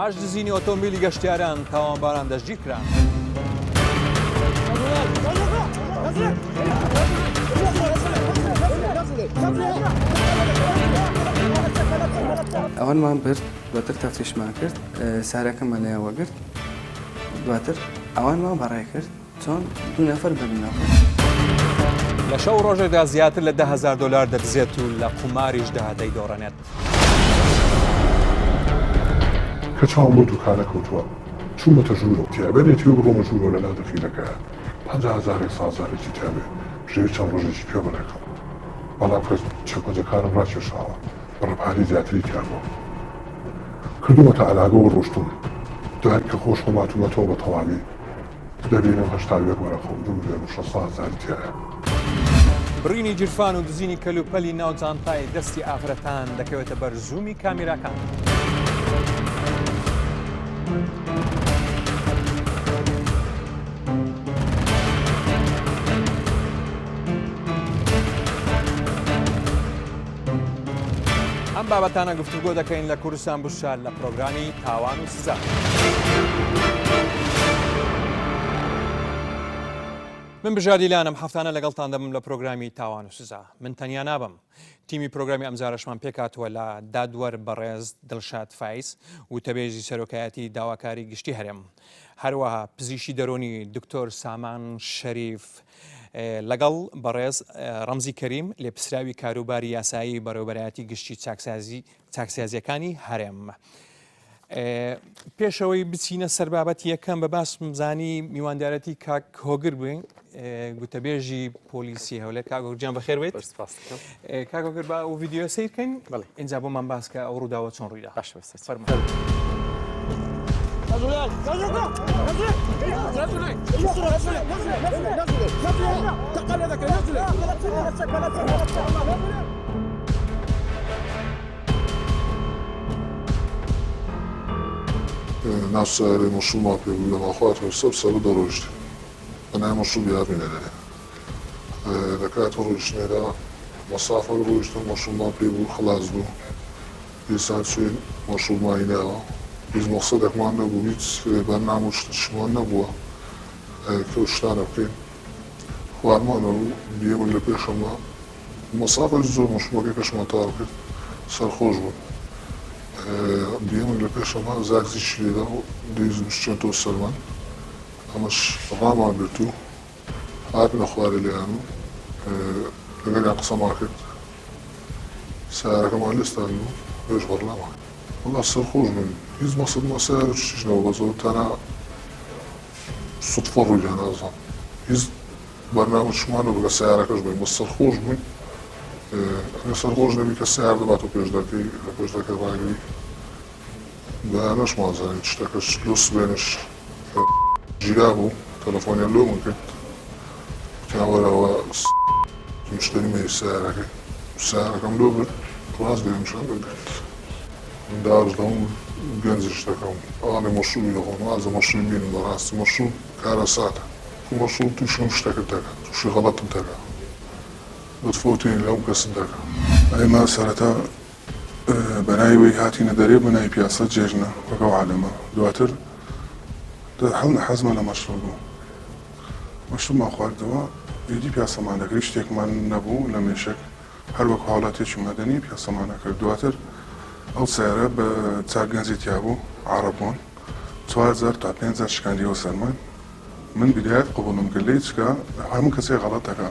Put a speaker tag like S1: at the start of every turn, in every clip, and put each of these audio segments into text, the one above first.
S1: پاش دزینی ئۆتۆمبیلی گەشتیاران تاوانباران دەستگیرکران.
S2: ئەوانمان برد دواتر تەفتیشمان کرد سارەکەمان لێیان وەگرت دواتر ئەوانمان بەڕێ کرد چۆن دوو نەفەر بە دوو نەفەر.
S1: لە شەو ڕۆژێکدا زیاتر لە 10,000 دۆلار دەدزێت و لە قوماریشدا دەیدۆڕێنێت.
S3: کە چاوم بەو دوکانە کەوتووە چوومەتە ژوورەوە تیابێ نەیتەوێ بڕۆمە ژوورەوە لە لا دەخیلەکەیە 50 هەزارێک سازارێکی تیابێ بژێوی چەند ڕۆژێکی پێ بڕێکم بەڵام کە چەکمەجەکانم ڕاکێشاوە بڕە پارەی زیاتری تیا بووە کردوومەتە عەلاگە و ڕۆشتووم دوای کە خۆش خۆم هاتوومەتەوە بە تەواوی دەبینم 81 وەرەقە و دوو ملیۆن و 600 هەزاری تیایە.
S1: بڕینی گیرفان و دزینی کەلوپەلی ناو جانتای دەستی ئافرەتان دەکەوێتە بەر زوومی کامیراکان. ئەم بابەتانە گفتوگۆ دەکەین لە کوردستان بشار لە پرۆگرامی تاوان و سزا. من بژار دیلانم هەفتانە لەگەڵتان دەبم لە پرۆگرامی تاوان و سزا من تەنیا نابم تیمی پرۆگرامی ئەمجارەشمان پێکهاتووە لە دادوەر بەڕێز دڵشاد فایز وتەبێژی سەرۆکایەتی داواکاری گشتی هەرێم هەروەها پزیشی دەرونی دکتۆر سامان شەریف لەگەڵ بەڕێز ڕەمزی کەریم لێپسراوی کاروباری یاسایی بەڕێوبەرایەتی گشتی چاکسازی چاکسازیەکانی هەرێم. پێشەوەی بچینە سەر بابەتی یەکەم بە باسم زانی میواندارەتی کاک هۆگر بووین گوتەبێژی پۆلیسی هەولێر کاک هۆگرجان بەخێر بێت کاک هۆگر با ئەو ڤیدیۆ سەیر کەین ئینجا بۆمان باس کە ئەو ڕووداوە چۆن ڕوویدا باشە فەرموو.
S3: ناو سەیارەی مەشروبمان پێ بوو لە ماخواتەوە سەر سەرە دەڕۆیشتین بە ناوی مەشروبی هاتینە دەرێ لە کاتی ڕۆیشتنێدا مەسافەک ڕۆیشتن مەشروبمان پێ بوو خلاس بوو دیسان چوین مەشروبمان هیناوە هیچ مەقسەدێکمان نەبوو هیچ بەرنامە و شتیشمان نەبووە کە ئەو شتانە بکەین خواردمان و بیەمن لە پێشەمە مەسافەش زۆر مەشروبەکەی کەشمان تەواو کرد سەرخۆش بوون بیەمن لە پێشەمە زاکزیشی لێدا و دەیویست بشچێتەوە سەرمان ئەمەش ڕامان گرت و هاتنە خوارێ لێیان و لەگەڵیان قسەمان کرد سەیارەکەمان لێ ستاندن و لەوێش بەڕلامان کرد. وەڵا سەرخۆش بووین هیچ مەقسەدمان سەیارە و شتیش نەبوو بەس ئەوە تەنها سوتفە ڕوویدا نازانم هیچ بەرنامەشمان نەبوو لە سەیارەکەش بووین بەس سەرخۆش بووین ئەگەر سەرخۆش نەبی کە سەیار دەباتەوە پێش دەرکەی لە پێش دەرکەی ڕاگری بەیانەشمان زانی شتەکەش لۆ سبەینێش گیرا بوو تەلەفۆنیان لۆ من کرد وتیان وەرە ئەوە مشتەری مەی سەیارەکەی سەیارەکەم لۆ برد ڕاست لێم شان دەگرت من داواش لە هەموو گەنجیش دەکەم ئەوانەی مەشروبی دەخۆن واز لە مەشروب بینن بەڕاستی مەشروب کارەساتە مەشروب تووشی هەموو شتەکت دەکات تووشی غەڵەتت دەکات دەتفەوتێنی لە هەموو کەست دەکات.
S4: ئێمە سەرەتا بەناوی وەی هاتینە دەرێ بەناوی پیاسە جێژنە وەک ئەو عالەمە دواتر حەزمان لە مەشروب بوو مەشروبمان خواردەوە ئیدی پیاسەمان دەکرد هیچ شتێکمان نەبوو لە مێشک هەر وەک هاوڵاتیەکی مەدەنی پیاسەمان ئەکرد دواتر ئەو سەیارە بە چار گەنجی تیا بوو عەڕەب بوون چوار جار تا پێنج جار شکاندیەوە سەرمان من بدایەت قبوڵم کرد لێی چکە هەموو کەسێک غەڵەت دەکا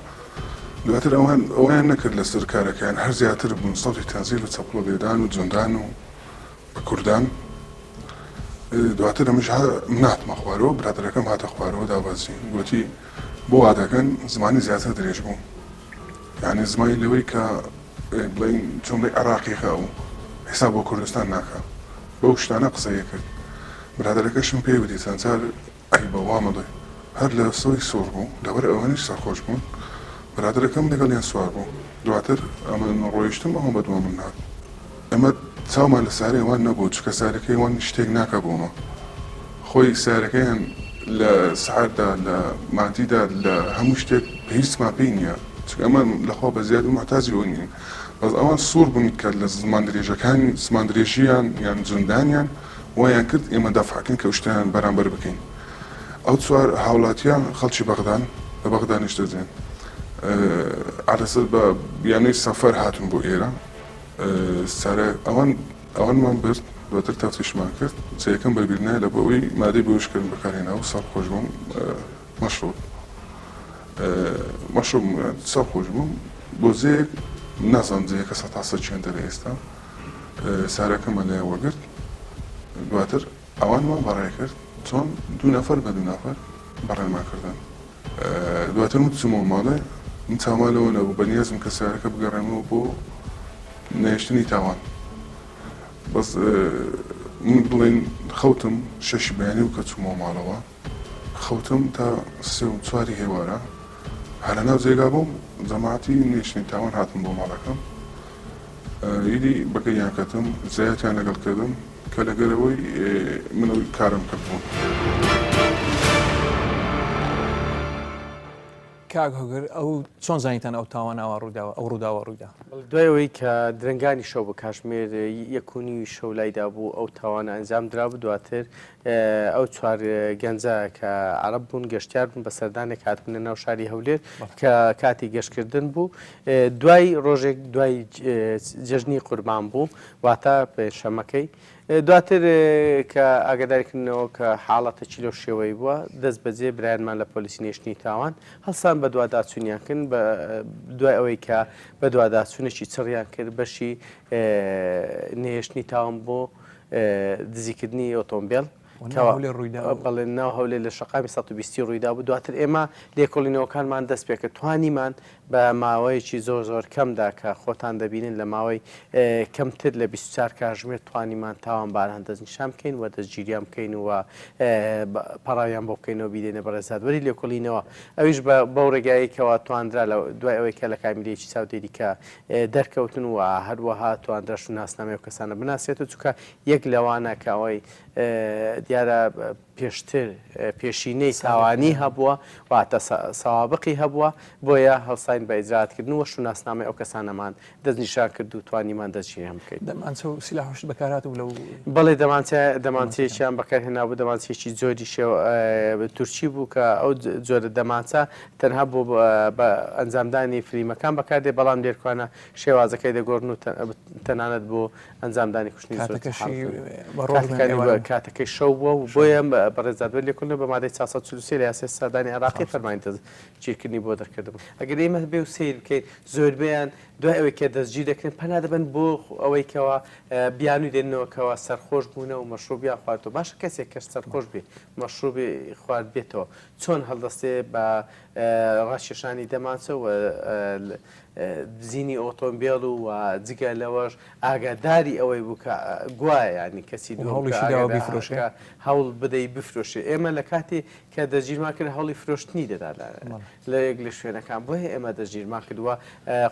S4: دواتر ئەوان ئەوەیان نەکرد لەسەر کارەکەیان هەر زیاتر بوون سەوتی تەنزیل و چەپڵە لێدان و جوندان و بە کوردان دواتر ئەمش من هاتمە خوارەوە برادەرەکەم هاتە خوارەوە دابەزی گوتی بۆ وا دەکەن زمانی زیاتر درێژ بوو یعنی زمانی لەوەی کە بڵێین چۆن بڵێ عێراقیەکە ئەو حیساب بۆ کوردستان ناکا بەو شتانە قسەی کرد برادەرەکەشم پێی وتی چەند جار عەیبە وا مەڵێ هەر لە سۆی سوڕ بوو لەبەر ئەوانیش سەرخۆش بوون برادەرەکەم لەگەڵیان سوار بوو دواتر ئەمن ڕۆیشتم ئەوان بەدوا من هات ئێمە چاومان لە سارەی ئەوان نەبوو چونکە سارەکەی ئەوان شتێک ناکا بۆ مە خۆی سارەکەیان لە سەعردا لە مادیدا لە هەموو شتێک پێویستمان پێی نییە چونکە ئەمە لەخوا بە زیاد و موحتاجی ئەو نین بەس ئەوان سوور بوون کە لە زمان درێژەکانی زمان درێژیان یان جوندانیان. وایان کرد ئێمە دەفعکەین کە شتیان بەرامبەر بکەین. ئەو چوار هاوڵاتیە خەڵکی بەغدان، لە بەغدا نیشتەجێن. عەلەسەر بە بیانووی سەفەر هاتوون بۆ ئێرە. سارە ئەوان ئەوانمان برد، دواتر تەفتیشمان کرد. جێیەکەم بەبیر نایە لە بۆ ئەوەی مادەی بێهۆشکردن بەکارهێناوە، سەرخۆش بووم، مەشروب مەشروب سەرخۆش بووم. بۆ جێیەک نازانم جێیەکە سەتاسەد چێندەرە ئێستا. سارەکەمان لایان وەرگرت. دواتر ئەوانمان بەڕێ کرد چۆن دوو نەفەر بە دوو نەفەر بەڕێمان کردن. دواتر من چوومەوە ماڵێ، من چاومان لەوە نەبوو، بە نیازم کە سەیارەکە بگەڕێنمەوە بۆ نەهێشتنی تاوان. بەس من بڵێن خەوتم شەشی بەیانی بوو کە چوومەوە ماڵەوە، خەوتم تا سێ و چواری ئێوارە هەر لەناو جێگا بووم، جەماعەتی نەهێشتنی تاوان هاتن بۆ ماڵەکەم. ئیدی بەگەریان کەتم، زیاتیان لەگەڵ کردم کە لەگەرەوەی من ئەو کارەم کردبوو.
S1: کاک هۆگر ئەو چۆن زانیتان ئەو تاوان ئاوا ڕوویداوە ئەو ڕووداوە ڕوویدا؟
S2: دوای ئەوەی کە درەنگانی شەو بە کاژمێر یەک و نیوی شەو لایدا بوو ئەو تاوانە ئەنجام درابوو دواتر ئەو چوار گەنجە کە عەرەب بوون گەشتیار بوون بە سەردانێک هاتبوونە ناو شاری هەولێر کە کاتی گەشتکردن بوو دوای ڕۆژێک دوای جەژنی قوربان بوو واتە پێنجشەمەکەی دواتر کە ئاگادارکردنەوە کە حاڵەتەکی لەو شێوەی بووە دەست بەجێ برایانمان لە پۆلیسی نێشتنی تاوان هەڵسان بە دوواداچوونیان کردن بە دوای ئەوەی کە بە دوواداچوونێکی چڕیان کرد بەشی نێشتنی تاوان بۆ دزیکردنی ئۆتۆمبێل بەڵێ ناو هەولێر لە شەقامی 120 ڕوویدا بوو دواتر ئێمە لێکۆڵینەوەکانمان دەست پێکرد توانیمان بە ماوەیەکی زۆر زۆر کەمدا کە خۆتان دەبینن لە ماوەی کەمتر لە 24 کاژمێر توانیمان تاوانباران دەستنیشان بکەین و دەستگیریان بکەین و پەڕاویان بۆ بکەینەوە بیدەینە بەڕێز دادوەری لێکۆڵینەوە ئەویش بە بەو ڕێگایەی کەوا تواندرا لە دوای ئەوەی کە لە کامیرەیەکی چاودێری کە دەرکەوتن و هەروەها توانرا شوناسنامەی ئەو کەسانە بناسرێتەوە چونکە یەک لەوانە کە ئەوەی دیارە پێشتر پێشینەی تاوانی هەبووە واتە سەوابقی هەبووە بۆیە هەڵساین بە ئیجرائاتکردن و شوناسنامەی ئەو کەسانەمان دەستنیشان کرد و توانیمان دەستگیریان بکەین.
S1: دەمانچە و سیلاح و شت بەکارهاتبوو لەو.
S2: بەڵێ دەمانچە دەمانچەیەکیان بەکارهێنابوو دەمانچەیەکی جۆری شێوە تورکی بوو کە ئەو جۆرە دەمانچە تەنها بۆ بە ئەنجامدانی فلیمەکان بەکاردێت بەڵام لێرکوانە شێوازەکەی دەگۆڕن و تەنانەت بۆ ئەنجامدانی کوشتنی زۆر
S1: کاتەکەشی بە ڕۆژ بوو یان ئێوارە؟
S2: کاتەکەی شەو بووە و بۆیە بەڕێز دادوەر لێکۆڵینەوە بە مادەی 443 لە یاسای سزادانی عێراقی فەرمانی دەستگیرکردنی بۆ دەرکردبوو. ئەگەر ئێمە بێ و سەیر بکەین زۆربەیان دوای ئەوەی کە دەستگیر دەکرێن پەنا دەبەن بۆ ئەوەی کەوا بیانووی دێننەوە کەوا سەرخۆش بوونە و مەشروبیان خواردووە. باشە کەسێک کە سەرخۆش بێ مەشروبی خواردبێتەوە چۆن هەڵدەستێ بە ڕاکێشانی دەمانچە و دزینی ئۆتۆمبێل و و جگە لەوەش ئاگاداری ئەوەی بوو کە گوایە یانی کەسی
S1: و دووەم کە هەوڵیشی داوە
S2: ئاگادا
S1: بیفرۆشێ.
S2: کە هەوڵ بدەی بفرۆشێ ئێمە لە کاتی کە دەستگیرمان کرد هەوڵی فرۆشتنی دەدا لە
S1: بەڵێ.
S2: لە یەک لە شوێنەکان بۆیە ئێمە دەستگیرمان کرد و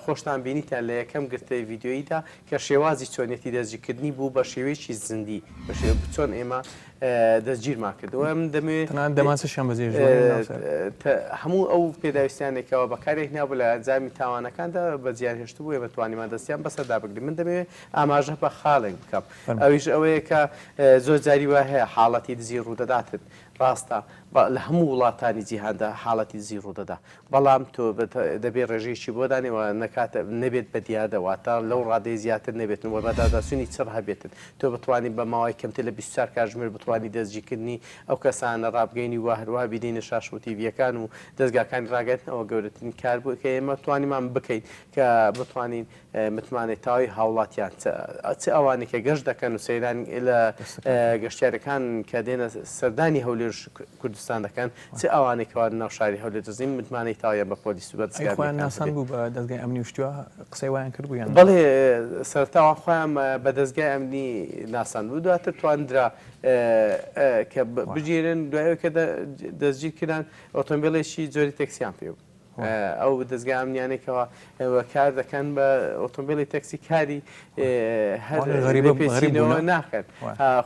S2: خۆشتان بینیتان لە یەکەم گرتەی ڤیدیۆییدا کە شێوازی چۆنیەتی دەستگیرکردنی بوو بە شێوەیەکی زیندی بە شێوە چۆن ئێمە دەستگیرمان کرد و من دەمەوێت
S1: تەنانەت دەمانچەشیان بەجێ هێشتووە ناو سەر.
S2: هەموو ئەو پێداویستیانەی کەوا بەکاریان هێنابوو لە ئەنجامی تاوانەکاندا بەجێیان هێشتبوو ئێمە توانیمان دەستیان بەسەردا بگرین من دەمەوێت ئاماژە بە خاڵێک بکەم
S1: فەرموو.
S2: ئەویش ئەوەیە کە زۆر جاری وا هەیە حاڵەتی دزی ڕوودەداتن ڕاستە لە هەموو وڵاتانی جیهاندا حاڵەتی دزی ڕوودەدا بەڵام تۆ دەبێ ڕێژەیەکی بۆ دانێ و نەکاتە نەبێت بە دیاردە واتە لەو ڕادەیە زیاتر نەبێتن و بەداداچوونی چڕ هەبێتن تۆ بتوانی بە ماوەی کەمتر لە 24 کاتژمێر بتوانی دەستگیرکردنی ئەو کەسانە ڕابگەینی و هەروەها بیدەینە شاشە و تیڤییەکان و دەزگاکانی ڕاگەیاندن ئەوە گەورەترین کار بوو کە ئێمە توانیمان بکەین کە بتوانین متمانەی تەواوی هاوڵاتیان چ ئەوانەی کە گەشت دەکەن و سەیران لە گەشتیارەکان کە دێنە سەردانی هەولێر و کوردستان دەکەن چ ئەوانەی کەوا ناو شاری هەولێر دەژین متمانەی تەواویان بە پۆلیس و بە
S1: ئەی
S2: دەزگا
S1: خۆیان
S2: ئەمنییەکان
S1: ناساند
S2: هەبێت.
S1: بوو بە دەزگای ئەمنی و شتیوا قسەی وایان کردبوو یان نا؟
S2: بەڵێ سەرەتا ئەوان خۆیان بە دەزگای ئەمنی ناساندبوو دواتر تواندرا کە بگیرن دوای ئەوەی کە دەستگیر کران ئۆتۆمبێلێکی جۆری تەکسیان پێ بوو. ئەو دەزگا ئەمنیانەی کەوا کار دەکەن بە ئۆتۆمبیلی تەکسی کاری هەر لێپێچینەوە ناکەن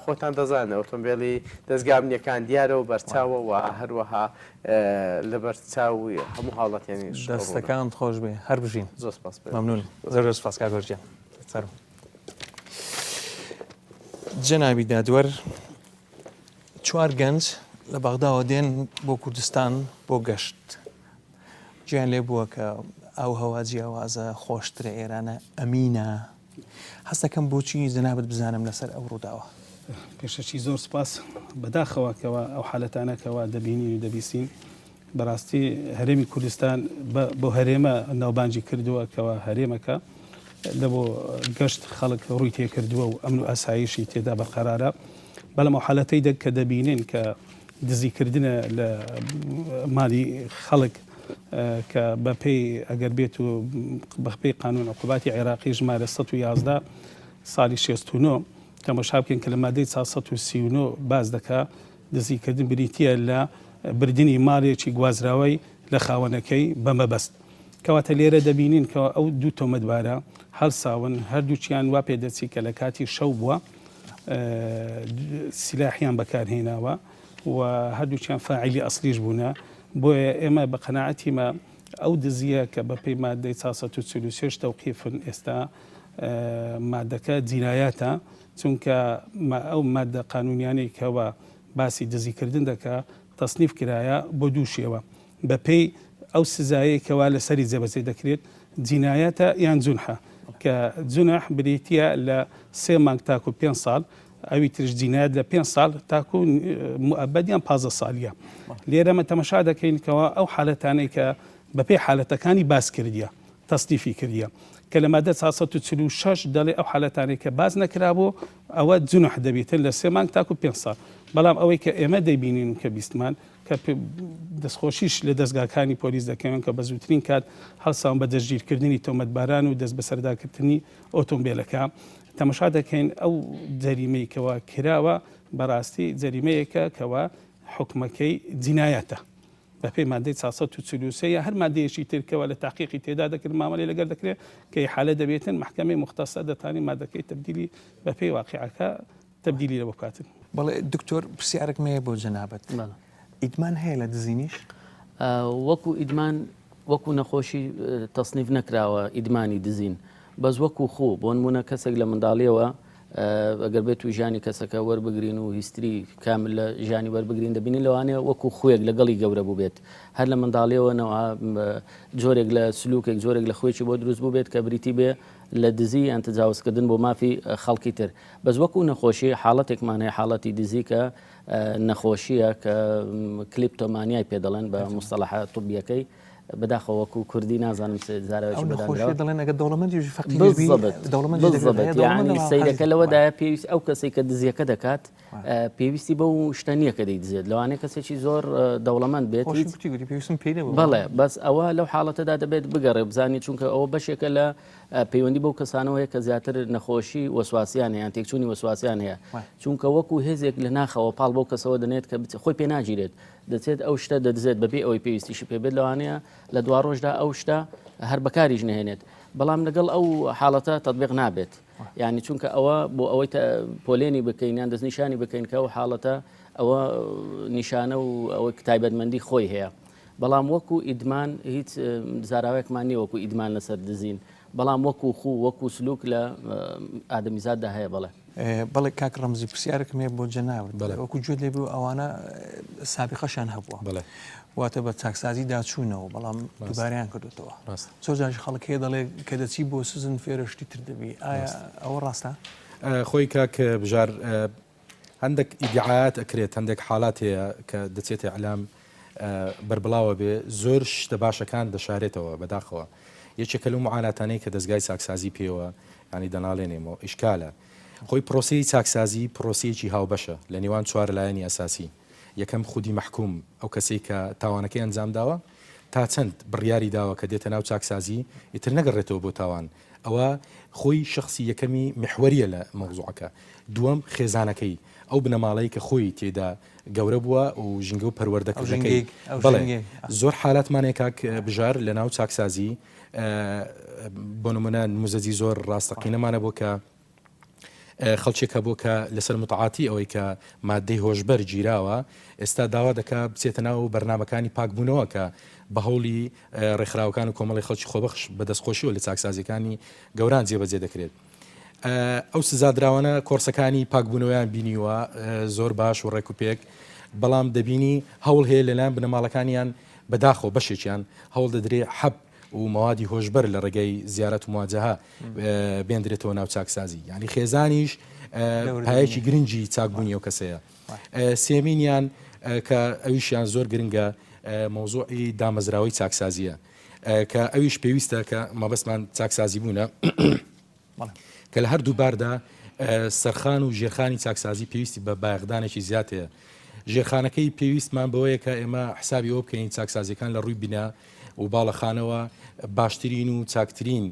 S2: خۆتان دەزانن ئۆتۆمبیلی دەزگا ئەمنیەکان دیارە و بەرچاوە و هەروەها لەبەر چاوی هەموو هاوڵاتیانیش
S1: دەستەکانت خۆش بێ هەر بژین
S2: زۆر سپاس
S1: مەمنون زۆر زۆر سپاس کاک گۆرجیان فەرموو جەنابی دادوەر. چوار گەنج لە بەغداوە دێن بۆ کوردستان بۆ گەشت. گوێیان لێ بووە کە ئاو هەوا جیاوازە، خۆشترە، ئێرانە ئەمینە. حەز دەکەم بۆچی جەنابت بزانم لەسەر ئەو ڕووداوە.
S5: پێشەکی زۆر سوپاس. بەداخەوە کەوا ئەو حالەتانە کەوا دەبینین و دەبیستین بەراستی هەرێمی کوردستان بۆ هەرێمە ناوبانگی کردووە کەوا هەرێمەکە لە بۆ گەشت خەڵک ڕووی تێکردووە و ئەمن و ئاسایشی تێدا بەرقەرارە بەڵام ئەو حالەتەی دەک کە دەبینین کە دزیکردنە لە مالی خەڵک کە بەپێی ئەگەر بێت و بەپێی قانون عقوباتی عێراقی ژمارە 111 ساڵی 69 تەماشا بکەین کە لە مادەی 439 باس دەکا دزیکردن بریتییە لە بردنی ماڵێکی گوازراوەی لە خاوەنەکەی بە مەبەست. کەواتە لێرە دەبینین کەوا ئەو دوو تۆمەتبارە هەڵساون، هەردووکیان وا پێدەچی کە لە کاتی شەو بووە سیلاحیان بەکارهێناوە و هەردووکیان فاعیلی ئەسلیش بوونە. بۆیە ئێمە بە قەناعەتیمە ئەو دزییە کە بە پێی ماددەی 443 تەوقیفن ئێستا مادەکە جینایاتە چونکە ئەو ماددە قانونیانەی کەوا باسی دزیکردن دەکا تەسنیف کرایە بۆ دوو شێوە بەپێی ئەو سزایەی کەوا لەسەری جێبەجێ دەکرێت جینایەتە یان جونحە کە جونح بریتیە لە سێ مانگ تاکو پێنج ساڵ ئەوی ترش جینایەت لە پێنج ساڵ تاکو موئەبەد یان 15 ساڵیە لێرە مە تەمەشا دەکەین کەوا ئەو حالەتانەی کە بەپێی حالەتەکانی باس کردیە تەسنیفی کردیە کە لە مادە 446 دەڵێ ئەو حالەتانەی کە باس نەکرابوو ئەوە جونح دەبیتن لە سێ مانگ تاکو پێنج ساڵ بەڵام ئەوەی کە ئێمە دەیبینین و کە بیستمان کە دەستخۆشیش لە دەزگاکانی پۆلیس دەکەوێن کە بە زووترین کات هەڵساون بە دەستگیرکردنی تۆمەتباران و دەستبەسەرداگرتنی ئۆتۆمبێلەکە. تەمەشا دەکەین ئەو جەریمەی کەوا کراوە بەڕاستی جەریمەیەکە کەوا حوکمەکەی جینایەتە بەپێی مادەی 443 یا هەر مادەیەکی تر کەوا لە تاقیقی تێدا دەکرد مامەلەی لەگەر دەکرێت کە ئیحالە دەبێتن مەحکەمەی موختەسە دەتانی مادەکەی تەبدیلی بەپێی واقیعەکە تەبدیلی لە بۆ بکاتن.
S1: بەڵێ دکتۆر پرسیارێکم هەیە بۆ جەنابت ئیدمان هەیە لە دزینیش؟
S6: وەکو ئیدمان وەکو نەخۆشی تەسنیف نەکراوە ئیدمانی دزین بەس وەکو خوو بۆ نمونە کەسێک لە منداڵیەوە ئەگەر بێت و ژیانی کەسەکە وەربگرین و history کامل لە ژیانی وەربگرین دەبینین لەوانەیە وەکو خوێک لەگەڵی گەورە بوو بێت هەر لە منداڵیەوە نەوە جۆرێک لە سلوکێک جۆرێک لە خوێکی بۆ دروست بوو بێت کە بریتی بێ لە دزی یان تەجاوزکردن بۆ مافی خەڵکی تر بەس وەکو نەخۆشی حاڵەتێکمان هەیە حاڵەتی دزی کە نەخۆشیە کە کلیپتۆمانیای پێ دەڵێن بە مستەڵەحە طبیەکەی بەداخەوە وەکو کوردی نازانم زاراوەکی بەدانراوە
S1: دەڵێن ئەگەر دەوڵەمەندیش فەقیر
S6: دەوڵەمەند یعنی سەیرەکە لەوەدایە پێویست ئەو کەسێک کە دزیەکە دەکات پێویستی بەو شتە نییە کە دەیدزێت لەوانەیە کەسێکی زۆر دەوڵەمەند بێت
S1: پێویستم پێی نەبوو
S6: بەڵێ بەس ئەوە لەو حاڵەتەدا دەبێت بگەڕێ بزانانی چونکە ئەوە بەشێکە لە پەیوەندی بەو کەسانەوە هەیە کە زیاتر نەخۆشی وەسواسیان هەیە یان تێکچوونی وەسواسیان هەیە چونکە وەکو هێزێک لە ناخەوە پاڵ بەو کەسەوە دەنێت کە خۆی پێ ناگیرێت دەچێت ئەو شتە دەدزێت بەبێ ئەوەی پێویستیشی پێ بێت لەوانەیە لە دوا ڕۆژدا ئەو شتە هەر بەکاریش نهێنێت بەڵام لەگەڵ ئەو حاڵەتە تەطبیق نابێت یعنی چونکە ئەوە بۆ ئەوەی پۆلێنی بکەین یان دەستنیشانی بکەین کە ئەو حاڵەتە ئەوە نیشانە و ئەوە تایبەتمەندی خۆی هەیە بەڵام وەکو ئیدمان هیچ زاراوەیەکمان نییە وەکو ئیدمان لەسەر دزین، بەڵام وەکو خوو وەکو سلوک لە ئادەمیزاددا هەیە بەڵێ.
S1: بەڵێ کاک ڕەمزی پرسیارێکم هەیە بۆ جەنابت وەکو گوێت لێ بوو ئەوانە سابقەشیان هەبووە واتە بە چاکسازی داچوونەوە بەڵام دووبارەیان کردوتەوە زۆر جاریش خەڵک هەیە دەڵێ کە دەچی بۆ سزن فێرە شتی تر دەبی ئایا ئەوە ڕاستە؟
S7: خۆی کاک بژار هەندێک ئیدعایات ئەکرێت هەندێک حالات هەیە کە دەچێتە ئیعلام بەربڵاوە بێ زۆر شتە باشەکان دەشارێتەوە بەداخەوە یەکێکە لەو معاناتانەی کە دەزگای چاکسازی پێوە ینی دەناڵێنێمەوە ئیشکالە خۆی پرۆسەی چاکسازی پرۆسەیەکی هاوبەشە لە نێوان چوار لایەنی ئەساسی یەکەم خودی مەحکوم ئەو کەسەی کە تاوانەکەی ئەنجام داوە تا چەند بڕیاری داوە کە دێتە ناو چاکسازی ئیتر نەگەڕێتەوە بۆ تاوان ئەوە خۆی شەخسی یەکەمی میحوەریە لە مەوزوعەکە، دووەم خێزانەکەی، ئەو بنەماڵەی کە خۆی تێیدا گەورە بووە و ژینگە و پەروەردەکردنەکەی، بەڵێ زۆر حالاتمان هەیە کاک بژار لە ناو چاکسازی بۆ نمونە نموزەجی زۆر ڕاستەقینەمان هەبوو کە خەڵکێک هەبوو کە لەسەر متعاتی ئەوەی کە مادەی هۆشبەر گیراوە ئێستا داوا دەکا بچێتە ناو بەرنامەکانی پاکبوونەوە کە بە هەوڵی ڕێکخراوەکان و کۆمەڵی خەڵکی خۆبەخش بە دەستخۆشیەوە لە چاکسازیەکانی گەوران جێبەجێ دەکرێت. ئەو سزادراوانە کۆرسەکانی پاکبوونەوەیان بینیوە زۆر باش و ڕێک و پێک، بەڵام دەبینی هەوڵ هەیە لەلایەن بنەماڵەکانیان بەداخەوە بەشێکیان هەوڵ دەدرێ حەب و مەوادی هۆشبەر لە ڕێگەی زیارەت و مواجهە بێندرێتەوە ناو چاکسازی یانی خێزانیش پایەکی گرنگی چاکبوونی ئەو کەسەیە. سێمینیان کە ئەویشیان زۆر گرنگە مەوزوعی دامەزراوەی چاکسازیە کە ئەویش پێویستە کە مەبەستمان چاکسازی بوونە کە لە هەردوو باردا سەرخان و ژێرخانی چاکسازی پێویستی بە بایەخدانێکی زیاد هەیە. ژێرخانەکەی پێویستمان بەوەیە کە ئێمە حسابی ئەوە بکەین چاکسازیەکان لە ڕووی بینا و باڵەخانەوە باشترین و چاکترین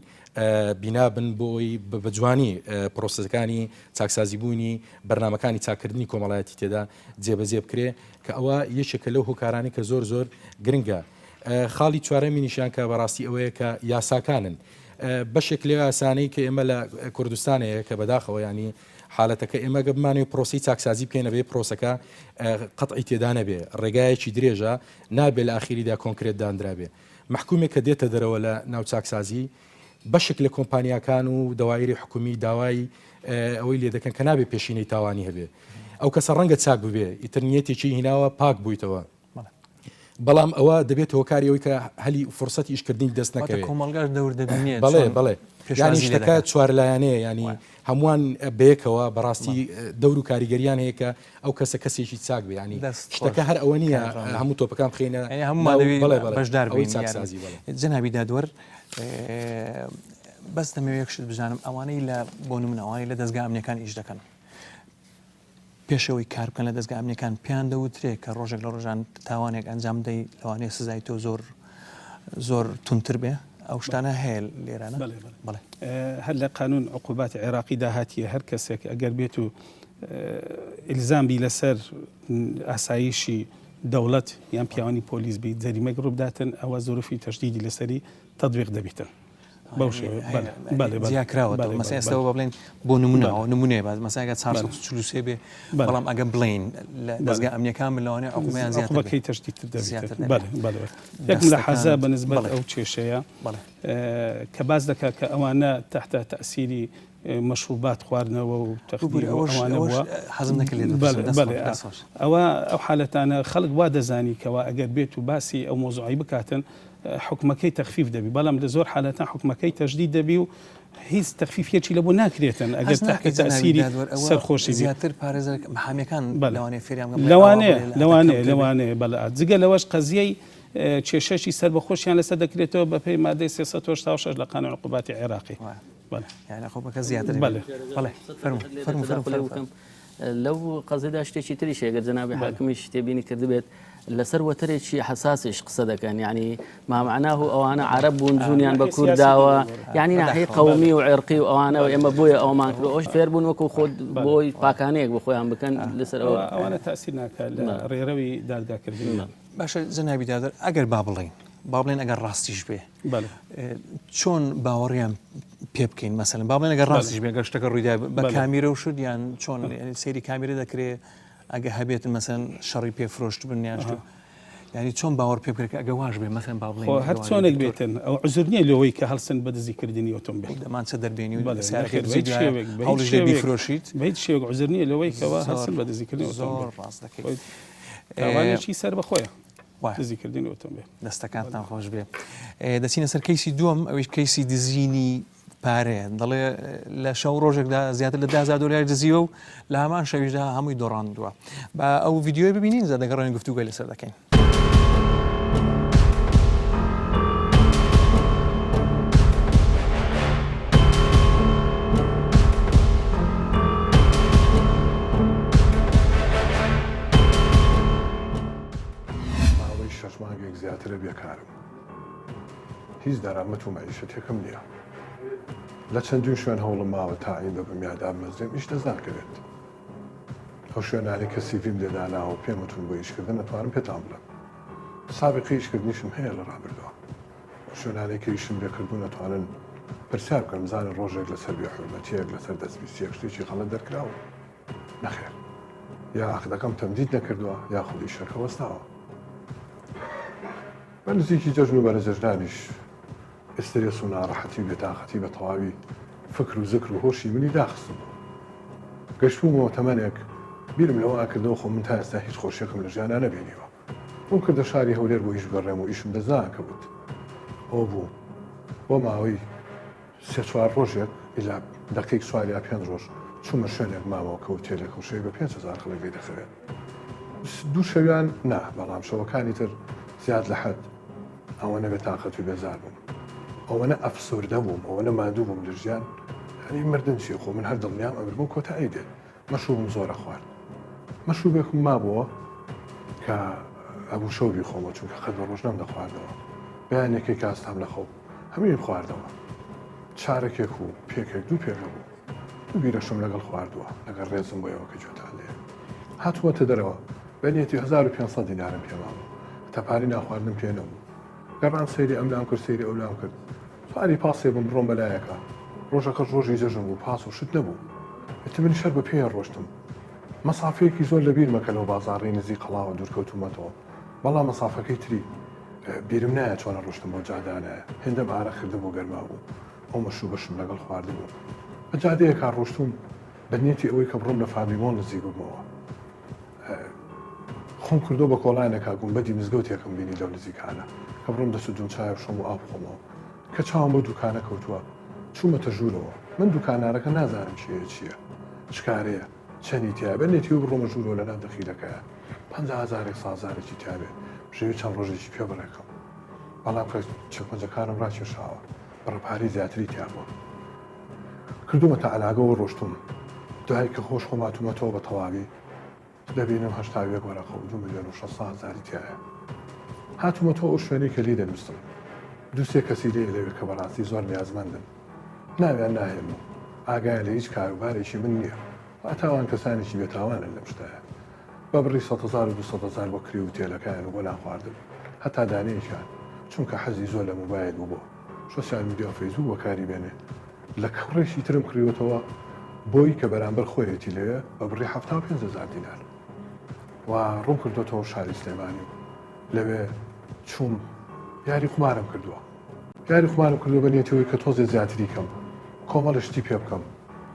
S7: بینا بن بۆ ئەوەی بە جوانی پرۆسەکانی چاکسازی بوونی بەرنامەکانی چاکردنی کۆمەڵایەتی تێدا جێبەجێ بکرێ کە ئەوە یەکێکە لەو هۆکارانی کە زۆر زۆر گرنگە. خاڵی چوارەمینیشیان کە بەڕاستی ئەوەیە کە یاساکانن. بەشێک لەو یاسانەی کە ئێمە لە کوردستان هەیە کە بەداخەوە ینی حالەتەکە ئێمە گە بمانەوێ پرۆسی چاکسازی بکەین ئەبێ پرۆسەکە قەتعی تێدا نەبێ ڕێگایەکی درێژە نابێ لە ئاخیریدا کۆنکرێت دانرابێ مەحکومێک کە دێتە دەرەوە لە ناو چاکسازی بەشێک لە کۆمپانیاکان و دەوایری حکومی داوای ئەوەی لێ دەکەن کە نابێ پێشینەی تاوانی هەبێ ئەو کەسە ڕەنگە چاک ببێ ئیتر نیەتێکی هیناوە پاک بوویتەوە بەڵام ئەوە دەبێت هۆکاری ئەوەی کە هەلی فرسەتی ئیشکردنی دەست نەکەوێت
S1: کۆمەڵگاش دەور دەبینێت
S7: بەڵێ بەڵێ ینی شتەکە چوارلایەنەیە ینی هەمووان بەیەکەوە بەڕاستی دەور و کاریگەریان هەیە کە ئەو کەسە کەسێکی چاک بێ ینی شتەکە هەر ئەوە نییە هەموو تۆپەکان بخینە
S1: هەموو بەشدار چاکسازی جەنابی دادوەر بەس دەمەوێت یەک شت بزانم ئەوانەی لە بۆ نمونە ئەوانەی لە دەزگا ئەمنیەکان ئیش دەکەن پێش ئەوەی کار بکەن لە دەزگا ئەمنیەکان پێیان دەوترێ کە ڕۆژێک لە ڕۆژان تاوانێک ئەنجام بدەی لەوانەیە سزای تۆ زۆر زۆر توندتر بێ ئەو شتانە هەیە لێرانە
S5: بەڵێ هەر لە قانون عقوبات عێراقیدا هاتیە هەر کەسێک ئەگەر بێت و ئیلزام بی لەسەر ئاسایشی دەوڵەت یان پیاوانی پۆلیس بی جەریمەک ڕووبداتن ئەوە زروفی تەشدیدی لەسەری تەطبیق دەبیتن. بەو شێوەیە بەلێ بەلێ بەلێ
S1: جیا کراوەتەوە
S5: بەلێ
S1: مەسەلەن
S5: بەلێ
S1: ئێستا
S5: بەلێ
S1: بە بڵێن بۆ نمونە
S5: بەلێ
S1: ئەوە نمونەیە باس مەسەلەن ئەگەر
S5: بەلێ
S1: 443 بێ
S5: بەلێ
S1: بەڵام ئەگە بڵێین لە
S5: بەلێ
S1: دەزگا ئەمنیەکان بن لەوانەیە عقوبەیان زیاتر بێ
S5: عقوبەکەی تەشدیدتر دەبیتن
S1: زیاتر دەبێ
S5: بەلێ بەلێ بەلێ یەک ملاحەزە
S1: دەستەکانت
S5: بە نسبەت
S1: بەڵێ
S5: ئەو کێشەیە
S1: بەڵێ
S5: کە باس دەکات کە ئەوانە تەحتە تەئسیری مەشروبات خواردنەوە و
S1: ببورە
S5: تەخدیر و
S1: ئەوەش
S5: ئەوانە
S1: ئەوەش
S5: بووە
S1: حەزم نەکرد لێت بپرسم
S5: بەلێ
S1: دەست
S5: بەلێ
S1: خۆش دەست خۆش
S5: ئەوە ئەو حالەتانە خەڵک وا دەزانی کەوا ئەگەر بێت و باسی ئەو مەوزوعەی بکاتن حوکمەکەی تەخفیف دەبی بەڵام لە زۆر حالەتان حوکمەکەی تەشدید دەبی و هیچ تەخفیفیەکی لە بۆ ناکرێتن ئەگەر
S1: هەست
S5: تحت
S1: ناکەی جەنابی
S5: تەئسیری
S1: دادوەر ئەوە
S5: سەرخۆشی بی
S1: زیاتر پارێزەر محامیەکان
S5: بەلێ
S1: لەوانەیە فێریان بکەن بڵێ ئەوە
S5: لەوانەیە
S1: بڵێ لە
S5: لەوانەیە
S1: کەمتر بێ
S5: لەوانەیە بەلێ جگە لەوەش قەزیەی کێشەشی سەربەخۆشیان لەسەر دەکرێتەوە بەپێی مادەی 386 لە قانون عقوباتی عێراقی
S1: وایە
S5: بەلێ
S1: یانی عقوبەکە زیاتر بێ
S5: بەلێ
S1: بەڵێ فەرموو فەرموو فەرموو فەرموو
S6: لەو قەزیەدا شتێکی تریش هەیە گەر جەنابی حاکمیش تێبینی کردبێت لەسەر وەتەرێکی حەساسیش قسە دەکەن یعنی مامعناه و ئەوانە عەرەب بوون جونیان بە کورد داوە یعنی ناحیەی قەومی و عێرقی و ئەوانە و ئێمە بۆیە ئەومان کرد ئەوش فێر بوون وەکو خۆت بۆی پاکانەیەک بۆ خۆیان بکەن لەسەر ئەوە
S5: ئەوانە تاسیر ناکات لە ڕێڕەوی دادگاکردن.
S1: باشە جەنابی دادوەر ئەگەر با بڵێین با بڵێن ئەگەر ڕاستیش بێ چۆن باوەڕیان پێ بکەین مەسەلەن با بڵێن ئەگەر ڕاستیش بێ گەر شتەکە ڕوویدا بە کامیرە و شت یان چۆن سەیری کامیرە دەکرێ ئەگە هەبێت مەسەن شەڕی پێ فرۆشت بن یان شت یعنی چۆن باوەڕ پێ بکرێت کە ئەگە واش بێ مەسەن با بڵێن
S5: هەر چۆنێک بێتن ئەو عذر نییە لەوەی کە هەڵسن بە دزیکردنی ئۆتۆمبێل
S1: دەمانچە دەربێنی و
S5: بەڵێ
S1: سیارەکەی
S5: نەخێر بە
S1: دزی
S5: هیچ
S1: دوایە
S5: شێوەیەک بە هیچ
S1: هەوڵیش دەی
S5: شێوەیەک
S1: بیفرۆشیت
S5: بە هیچ شێوەیەک عذر نییە لەوەی کەوا
S1: زۆر
S5: هەڵسن بە دزیکردنی
S1: زۆر
S5: ئۆتۆمبێل
S1: ڕاست دەکەیت
S5: خۆی تاوانێکی سەربەخۆیە
S1: وایە.
S5: دزیکردنی ئۆتۆمبێل.
S1: دەستەکانتان خۆش بێ. دەچینە سەر کەیسی دووەم ئەویش کەیسی دزینی پارەیە دەڵێ لە شەو ڕۆژێکدا زیاتر لە 10 دۆلار دزیوە و لە هەمان شەویشدا هەمووی دۆڕاندووە با ئەو ڤیدیۆی ببینین زە دەگەڕێن گفتوگۆی لەسەر دەکەین.
S4: ماوەی شەش مانگێک زیاترە بێکارم. هیچ دەرامەت و مەعیشەتێکم نییە. لە چەندین شوێن هەوڵم ماوە تاعین ببم یا دابمەزرێم ئیش دەست ناکەوێت. ئەو شوێنانەی کە سیڤیم لێ داناوە و پێم وتون بۆ ئیشکردن ئەتوانم پێتان بڵێم. سابیقەی ئیشکردنیشم هەیە لە ڕابردووە. ئەو شوێنانەی کە ئیشم لێ کردوون ئەتوانن پرسیار بکەن بزانن ڕۆژێک لەسەر بێحورمەتییەک، لەسەر دەستپیسییەک شتێکی غەڵەت دەرکراوە؟ نەخێر. یا عەقدەکەم تەمدید نەکردووە یاخود ئیشەکە وەستاوە. بە نزیکی جەژن و بەرەجەژنانیش ئیسترێس و ناڕەحەتی و بێتاقەتی بە تەواوی.
S8: فکر و زکر و هۆشی منی داخستبوو. گەشتبوومەوە تەمەنێک بیرم لەوە ئەکردەوە خۆ من تا ئێستا هیچ خۆشیەکم لە ژیانا نەبینیوە. ڕووم کردە شاری هەولێر بۆ ئیش بگەڕێم و ئیشم دەست ناکەوت. ئەوە بوو بۆ ماوەی سێ چوار ڕۆژێک ئیلا دەقیق چوار یا پێنج ڕۆژ چوومە شوێنێک مامەوە کە ئوتێلێکە و شەوی بە 5000 خەڵک لێی دەخەوێت. دوو شەویان نا بەڵام شەوەکانی تر زیاد لە حەد ئەوەنە بێ تاقەت و بێزار بووم. ئەوەنە ئەفسوردە بووم، ئەوەنە ماندوو بووم لە ژیان، یانی مردن چییە خۆ من هەر دڵنیام ئەمرم و کۆتایی دێت. مەشروبم زۆر ئەخوارد. مەشروبێکم مابۆوە کە ئەبوو شەو بیخۆمەوە چونکە قەت بە ڕۆژ نەمدەخواردەوە. بەیانیەکەی کە هەستام لە خەو هەموویم خواردەوە. چارەکێک و پێکێک دوو پێک هەبوو. دوو بیرەشم لەگەڵ خواردووە، لەگەڵ ڕێزم بۆ ئێوە کە گوێتان لێیە. هاتوومەتە دەرەوە بە نیەتی 1500 دینارم پێ مابوو. هەتا پارەی نانخواردنم پێ نەبوو. گەڕام سەیری ئەملام کرد سەیری ئەولام کرد. سواری پاسێ بووم بڕۆم بە لایەکا. ڕۆژەکەش ڕۆژی جەژن بوو، پاس و شت نەبوو. ئیتر منیش هەر بە پێیە ڕۆشتم. مەسافەیەکی زۆر لە بیرمە کە لەو بازاڕەی نزیک قەڵاوە دوور کەوتوومەتەوە، بەڵام مەسافەکەی تری بیرم نایە چۆنە ڕۆشتم بەو جادانەیە. هێندەم ئارەق کردبوو گەرما بوو. ئەو مەشروبەشم لەگەڵ خواردبوو. بە جادەیەکا ڕۆشتووم بە نیەتی ئەوەی کە بڕۆم لە فابری مۆڵ نزیک ببمەوە. خۆم کردووە بە کۆڵانێکا گومبەدی مزگەوتێکم بینی لەو نزیکانە کە بڕۆم دەست و دوم چایە بشۆم و ئاو بخۆمەوە کە چاوم بەو دوکانە کەوتووە چوومەتە ژوورەوە من دوکاندارەکە نازانم کێیە چییە چ کارەیە چەنی تیایە بە نێتی بڕۆمە ژوورەوە لەناو دەخیلەکەیە 50 هەزارێک سازارێکی تیابێ بژێوی چەند ڕۆژێکی پێ بڕێکم بەڵام کە چەکمەجەکانم ڕاکێشاوە بڕە پارەی زیاتری تیا بووە کردومەتە عەلاگەوە ڕۆشتوم دوای کە خۆش خۆم هاتومەتەوە بە تەواوی دەبینم 81 وەرەقە و 2 ملیۆن و 600 هەزاری تیایە هاتومەتەوە ئەو شوێنەی کە لێی دەنووسم دوو سێ کەسی لێ لەوێ کە بەڕاستی زۆر نیازمەندن ناویان ناهێنم و ئاگایان لە هیچ کاروبارێکی من نییە واتە ئەوان کەسانێکی بێتاوانن لەم شتایە بە بڕی سەد هەزار و دوو سەد هەزار بۆ کرێ وتێلەکەیان و بۆ نانخواردن هەتا دانەیەکیان چونکە حەزی زۆر لە مۆبایل بوو بۆ social media و فەیسبوک بەکاری بێنێ لە کوڕێکی ترم کڕیوەتەوە بۆی کە بەرامبەر خۆیەتی لەوێ بە بڕی 75 هەزار دینار و ڕووم کردوەتەوە شاری سلێمانی و لەوێ چووم یاری قومارم کردووە یاری قومارم کردووە بە نیەتی ئەوەی کە تۆزێ زیاتری کەم کۆمەڵە شتی پێ بکەم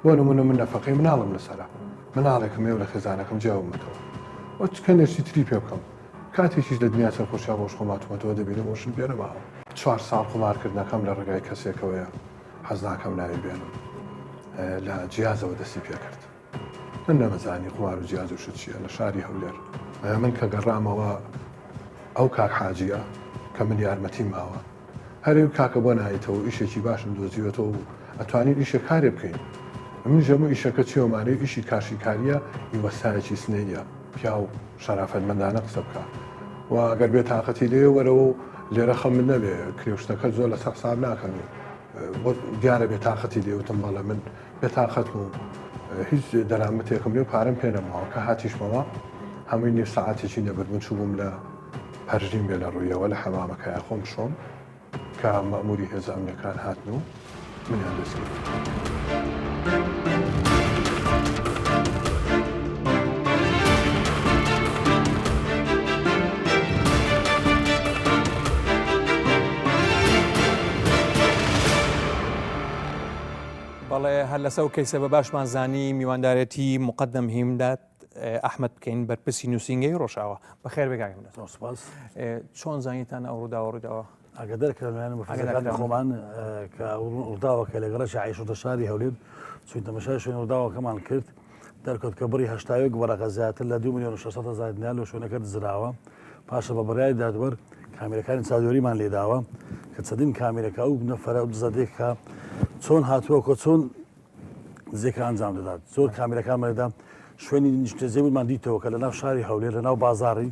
S8: بۆ نمونە من نەفەقەی مناڵم لەسەرە مناڵێکم هەیە و لە خێزانەکەم جیابوومەتەوە و کەندێک شتی تری پێ بکەم کاتێکیش لە دنیا سەرخۆشیا بۆش خۆم هاتوومەتەوە دەبینم ئەوشم پێ نەماوە. چوار ساڵ قومارکردنەکەم لە ڕێگای کەسێکەوەیە حەز ناکەم ناوی بێنم لە جیازەوە دەستی پێکرد من نەمەزانی قومار و جیاز و شت چییە لە شاری هەولێر. من کە گەڕامەوە ئەو کاک حاجیە کە من یارمەتیم ماوە هەرێ کاکە بۆ نایتەوە ئیشێکی باشم دۆزیوەتەوە و ئەتوانین ئیشێ کارێ بکەین منیش هەموو ئیشەکە چیە و مانەی ئیشی کاشیکاریە ئی وەستایەکی سنەییە پیاو شەرافەتمەندانە قسە بکا و گەر بێ تاقەتی لێ وەرەوە و لێرە خەمت نەبێ کرێ و شتەکەت زۆر لەسەر حساب ناکەن و بۆ دیارە بێ تاقەتی لێ وتم بەڵێ من بێ تاقەتم و هیچ دەرامەتێکم نیە و پارەم پێ نەماوە کە هاتیشمەوە هەمووی نیو سەعاتێکی نەبرد من چووبووم لە پەرژین بێ لە ڕوویەوە لە حەمامەکەیا خۆم شۆم کە مەئموری هێزە ئەمنیەکان هاتن و منیان دەستگیر کرد.
S1: بەڵێ هەر لەسەر ئەو کەیسە بە باشمان زانی میواندارێتی مقدم هیمداد ئەحمد بکەین بەرپرسی نووسینگەی ڕۆژاوا بەخێر بێ کاک هیمداد.
S9: زۆر سپاس.
S1: چۆن زانیتان ئەو ڕووداوە ڕوویداوە؟
S9: ئاگادار کرا لەلایەن مفرەزەکانی خۆمان کە ڕووداوەکە لە گەڕەکی عەیشۆتە شاری هەولێر چووین تەماشای شوێنی ڕووداوەکەمان کرد دەرکەوت کە بڕی 81 وەرەقە زیاتر لە 2 میلیۆن و 600 هەزار دینار لە شوێنەکە دزراوە پاشە بە بڕیاری دادوەر کامیرەکانی چاودێریمان لێداوە کە چەندین کامیرەکە ئەو نەفەرە ئەو دزەدێک کە چۆن هاتووە کە چۆن دزێکە ئەنجام دەدات زۆر کامیرەکانمان لێدا شوێنی نیشتەجێبوونمان دیتەوە کە لەناو شاری هەولێر لەناو بازاڕی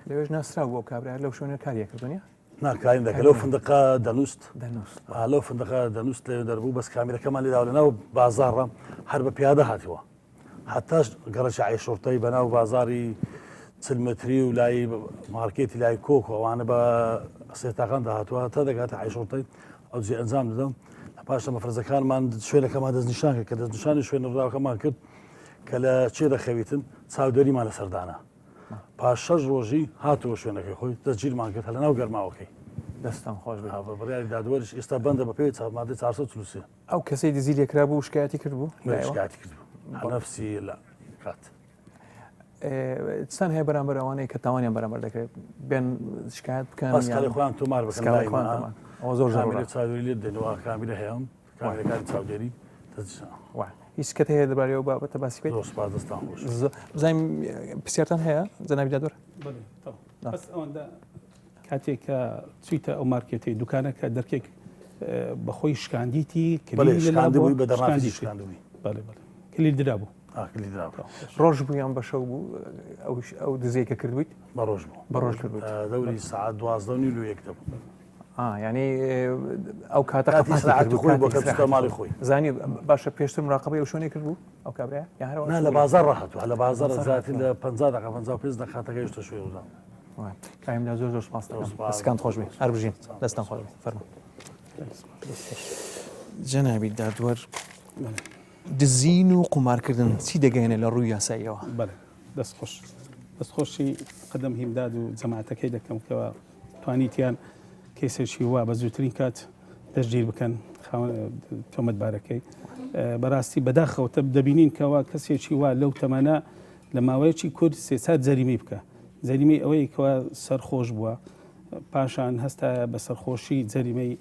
S1: لەوێش ناسراو بوو کابرا لەو شوێنە کاریە کردووە نیە؟
S9: نا کاریم دەکرد لەو فندقە دەنووست دەنووست لەو فندقە دەنووست لەوێ دەربوو بەس کامیرەکەمان لێداوە لەناو بازاڕە هەر بە پیادە هاتووە هەتاش گەڕەکی عەیشوڕتەی بەناو بازاڕی چل متری و لای مارکێتی لای کۆک و ئەوانە بە سێتاقان داهاتووە تا دەگاتە عەیشوڕتەی ئەو جێ ئەنجام دەدەم لە پاشە مەفرەزەکانمان شوێنەکەمان دەستنیشان کرد کە دەستنیشانی شوێن ڕووداوەکەمان کرد کە لە چێ دەخەویتن چاودێریمان لەسەردانا پاش شەش ڕۆژی هاتەوە شوێنەکەی خۆی دەستگیرمان کرد هەر لەناو گەرماوەکەی.
S1: دەستتان خۆش بێت.
S9: بە بڕیاری دادوەریش ئێستا بەندە بە پێی مادەی 443.
S1: ئەو کەسەی دزی لێکرابوو شکایەتی کردبوو؟
S9: بەڵێ شکایەتی کردبوو. نەفسی لە کات.
S1: چتان هەیە بەرامبەر ئەوانەی کە تاوانیان بەرامبەر دەکرێت بێن شکایەت بکەن
S9: سکاڵای خۆیان تۆمار بکەن
S1: سکاڵای خۆیان تۆمار ئەوە زۆر
S9: زۆر چاودێری لێ دەنەوە کامیرە هەیە کامیرەکانی چاودێری
S1: وا هیچ کەت هەیە دەربارەی ئەو بابەتە باسی بکەیت
S9: زۆر سوپاس دەستان خۆش
S1: بزانین پرسیارتان هەیە جەنابی دادوەر
S5: بەس ئەوەندە کاتێک کە چویتە ئەو مارکێتەی دوکانەکە دەرکێک بەخۆی شکاندیتی
S9: شکاندبووی بە دەڕافی شکاندبووی
S5: بەڵێ بەڵێ کلیل درابوو
S1: ڕۆژ بوو یان بە شەو بوو ئەو دزەی کە کردبوویت؟
S9: بە ڕۆژ بوو.
S1: بە ڕۆژ کردبوویت.
S9: دەوری سەعات 12 و نیو لۆ یەک دەبوو.
S1: یعنی ئەو کاتە
S9: کاتی ئیسراحەتی خۆی بۆ کە بچێتە ماڵی خۆی.
S1: زانی باشە پێشتر مراقبەی ئەو شوێنەی کردبوو ئەو کابرایە یان هەر
S9: نا لە بازاڕ ڕاهاتوو لە بازاڕ زیاتر لە 50 دقە 55 دقە گەیشتە شوێن ڕووداو.
S1: کاک هیمدا زۆر زۆر سوپاس دەکەم. دەستەکانت خۆش بێ. هەر بژین. دەستتان خۆش بێ. فەرموو. جەنابی دادوەر دزین و قومارکردن چی دەگەیەنێ لە ڕووی یاساییەوە؟
S5: بەڵێ دەست خۆش دەست خۆشی قەدەم هیمداد و جەماعەتەکەی دەکەم کەوا توانیتیان کەیسێکی وا بە زووترین کات دەستگیر بکەن تۆمەتبارەکەی بەڕاستی بەداخەوە دەبینین کەوا کەسێکی وا لەو تەمەنە لە ماوەیەکی کورت سێ جەریمەی بکە جەریمەی ئەوەی کەوا سەرخۆش بووە پاشان هەستایە بە سەرخۆشی جەریمەی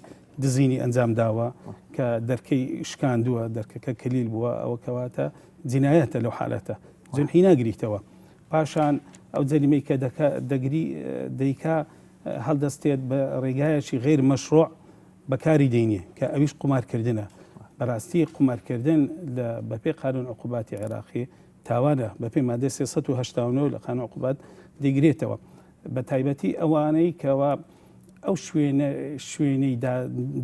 S5: دزینی ئەنجام داوە کە دەرکەی شکاندووە، دەرکەکە کلیل بووە، ئەوە کەواتە جینایەتە لەو حالەتە جنحی ناگریتەوە. پاشان ئەو جەریمەی کە دەکا دەگری دەیکا هەڵدەستێت بە ڕێگایەکی غیر مەشروع بەکاری دێنێ کە ئەویش قومارکردنە. بەڕاستی قومارکردن لە بەپێی قانون عقوباتی عێراقی تاوانە بەپێی مادەی 389 لە قانون عقوبات دەیگرێتەوە. بە تایبەتی ئەوانەی کەوا ئەو شوێنە شوێنەی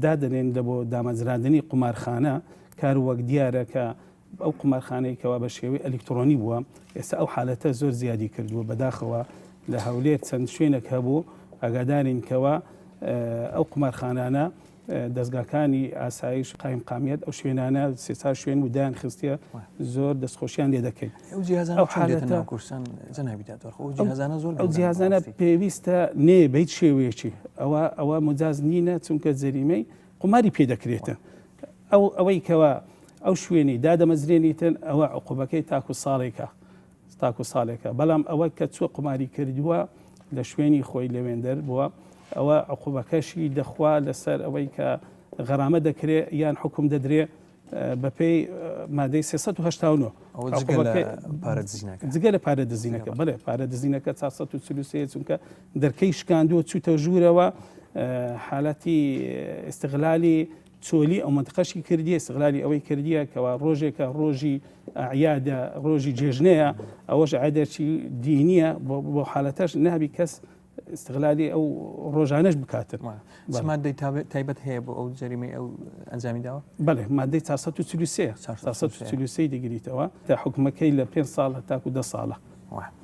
S5: دادەنێن لە بۆ دامەزراندنی قومارخانە کار وەک دیارە کە ئەو قومارخانەی کەوا بە شێوەی ئەلیکترۆنی بووە ئێستا ئەو حالەتە زۆر زیادی کردووە بەداخەوە لە هەولێر چەند شوێنێک هەبوو ئاگادارین کەوا ئەو قومارخانانە دەزگاکانی ئاسایش قایمقامیەت ئەو شوێنانە سێ چار شوێن و دایان خستیە زۆر دەستخۆشیان لێ دەکەین
S1: ئەو جیهازانە
S5: ئەو
S1: چۆن دێتە
S5: حالەتە
S1: ناو کوردستان جەنابی دادوەر خۆ ئەو جیهازانە زۆر
S5: ئەو
S1: گەورەن
S5: جیهازانە
S1: بەڕاستی.
S5: پێویستە نێ بە هیچ شێوەیەکی ئەوە ئەوە مجاز نینە چونکە جەریمەی قوماری پێ دەکرێتن ئەو ئەوەی کەوا ئەو شوێنەی دادەمەزرێنیتن ئەوە عقوبەکەی تاکو ساڵێکە تاکو ساڵێکە بەڵام ئەوە کە چوە قوماری کردووە لە شوێنی خۆی لەوێندەر بووە ئەوە عقوبەکەشی دەخوا لەسەر ئەوەی کە غەرامە دەکرێ یان حکوم دەدرێ بەپێی مادەی 389
S1: ئەوە جگە لە پارە دزینەکە
S5: جگە لە پارە دزینەکە بەڵێ پارە دزینەکە 443 چونکە دەرکەی شکاندووە چووتە ژوورەوە حالەتی ئیستغلالی چۆلی ئەو مەنتقەشی کردیە ئیستغلالی ئەوەی کردیە کەوا ڕۆژێکە ڕۆژی ئەعیادە ڕۆژی جێژنەیە ئەوەش عادەکی دینیە بۆ حالەتەش نابی کەس استغلالی ئەو ڕۆژانەش بکاتن.
S1: چ مادەی تایبەت هەیە بۆ ئەو جەریمەی ئەو ئەنجامی داوە؟
S5: بەڵێ مادەی 443 443 دەگریتەوە تا حکومەکەی لە 5 ساڵ تاکو 10 ساڵە.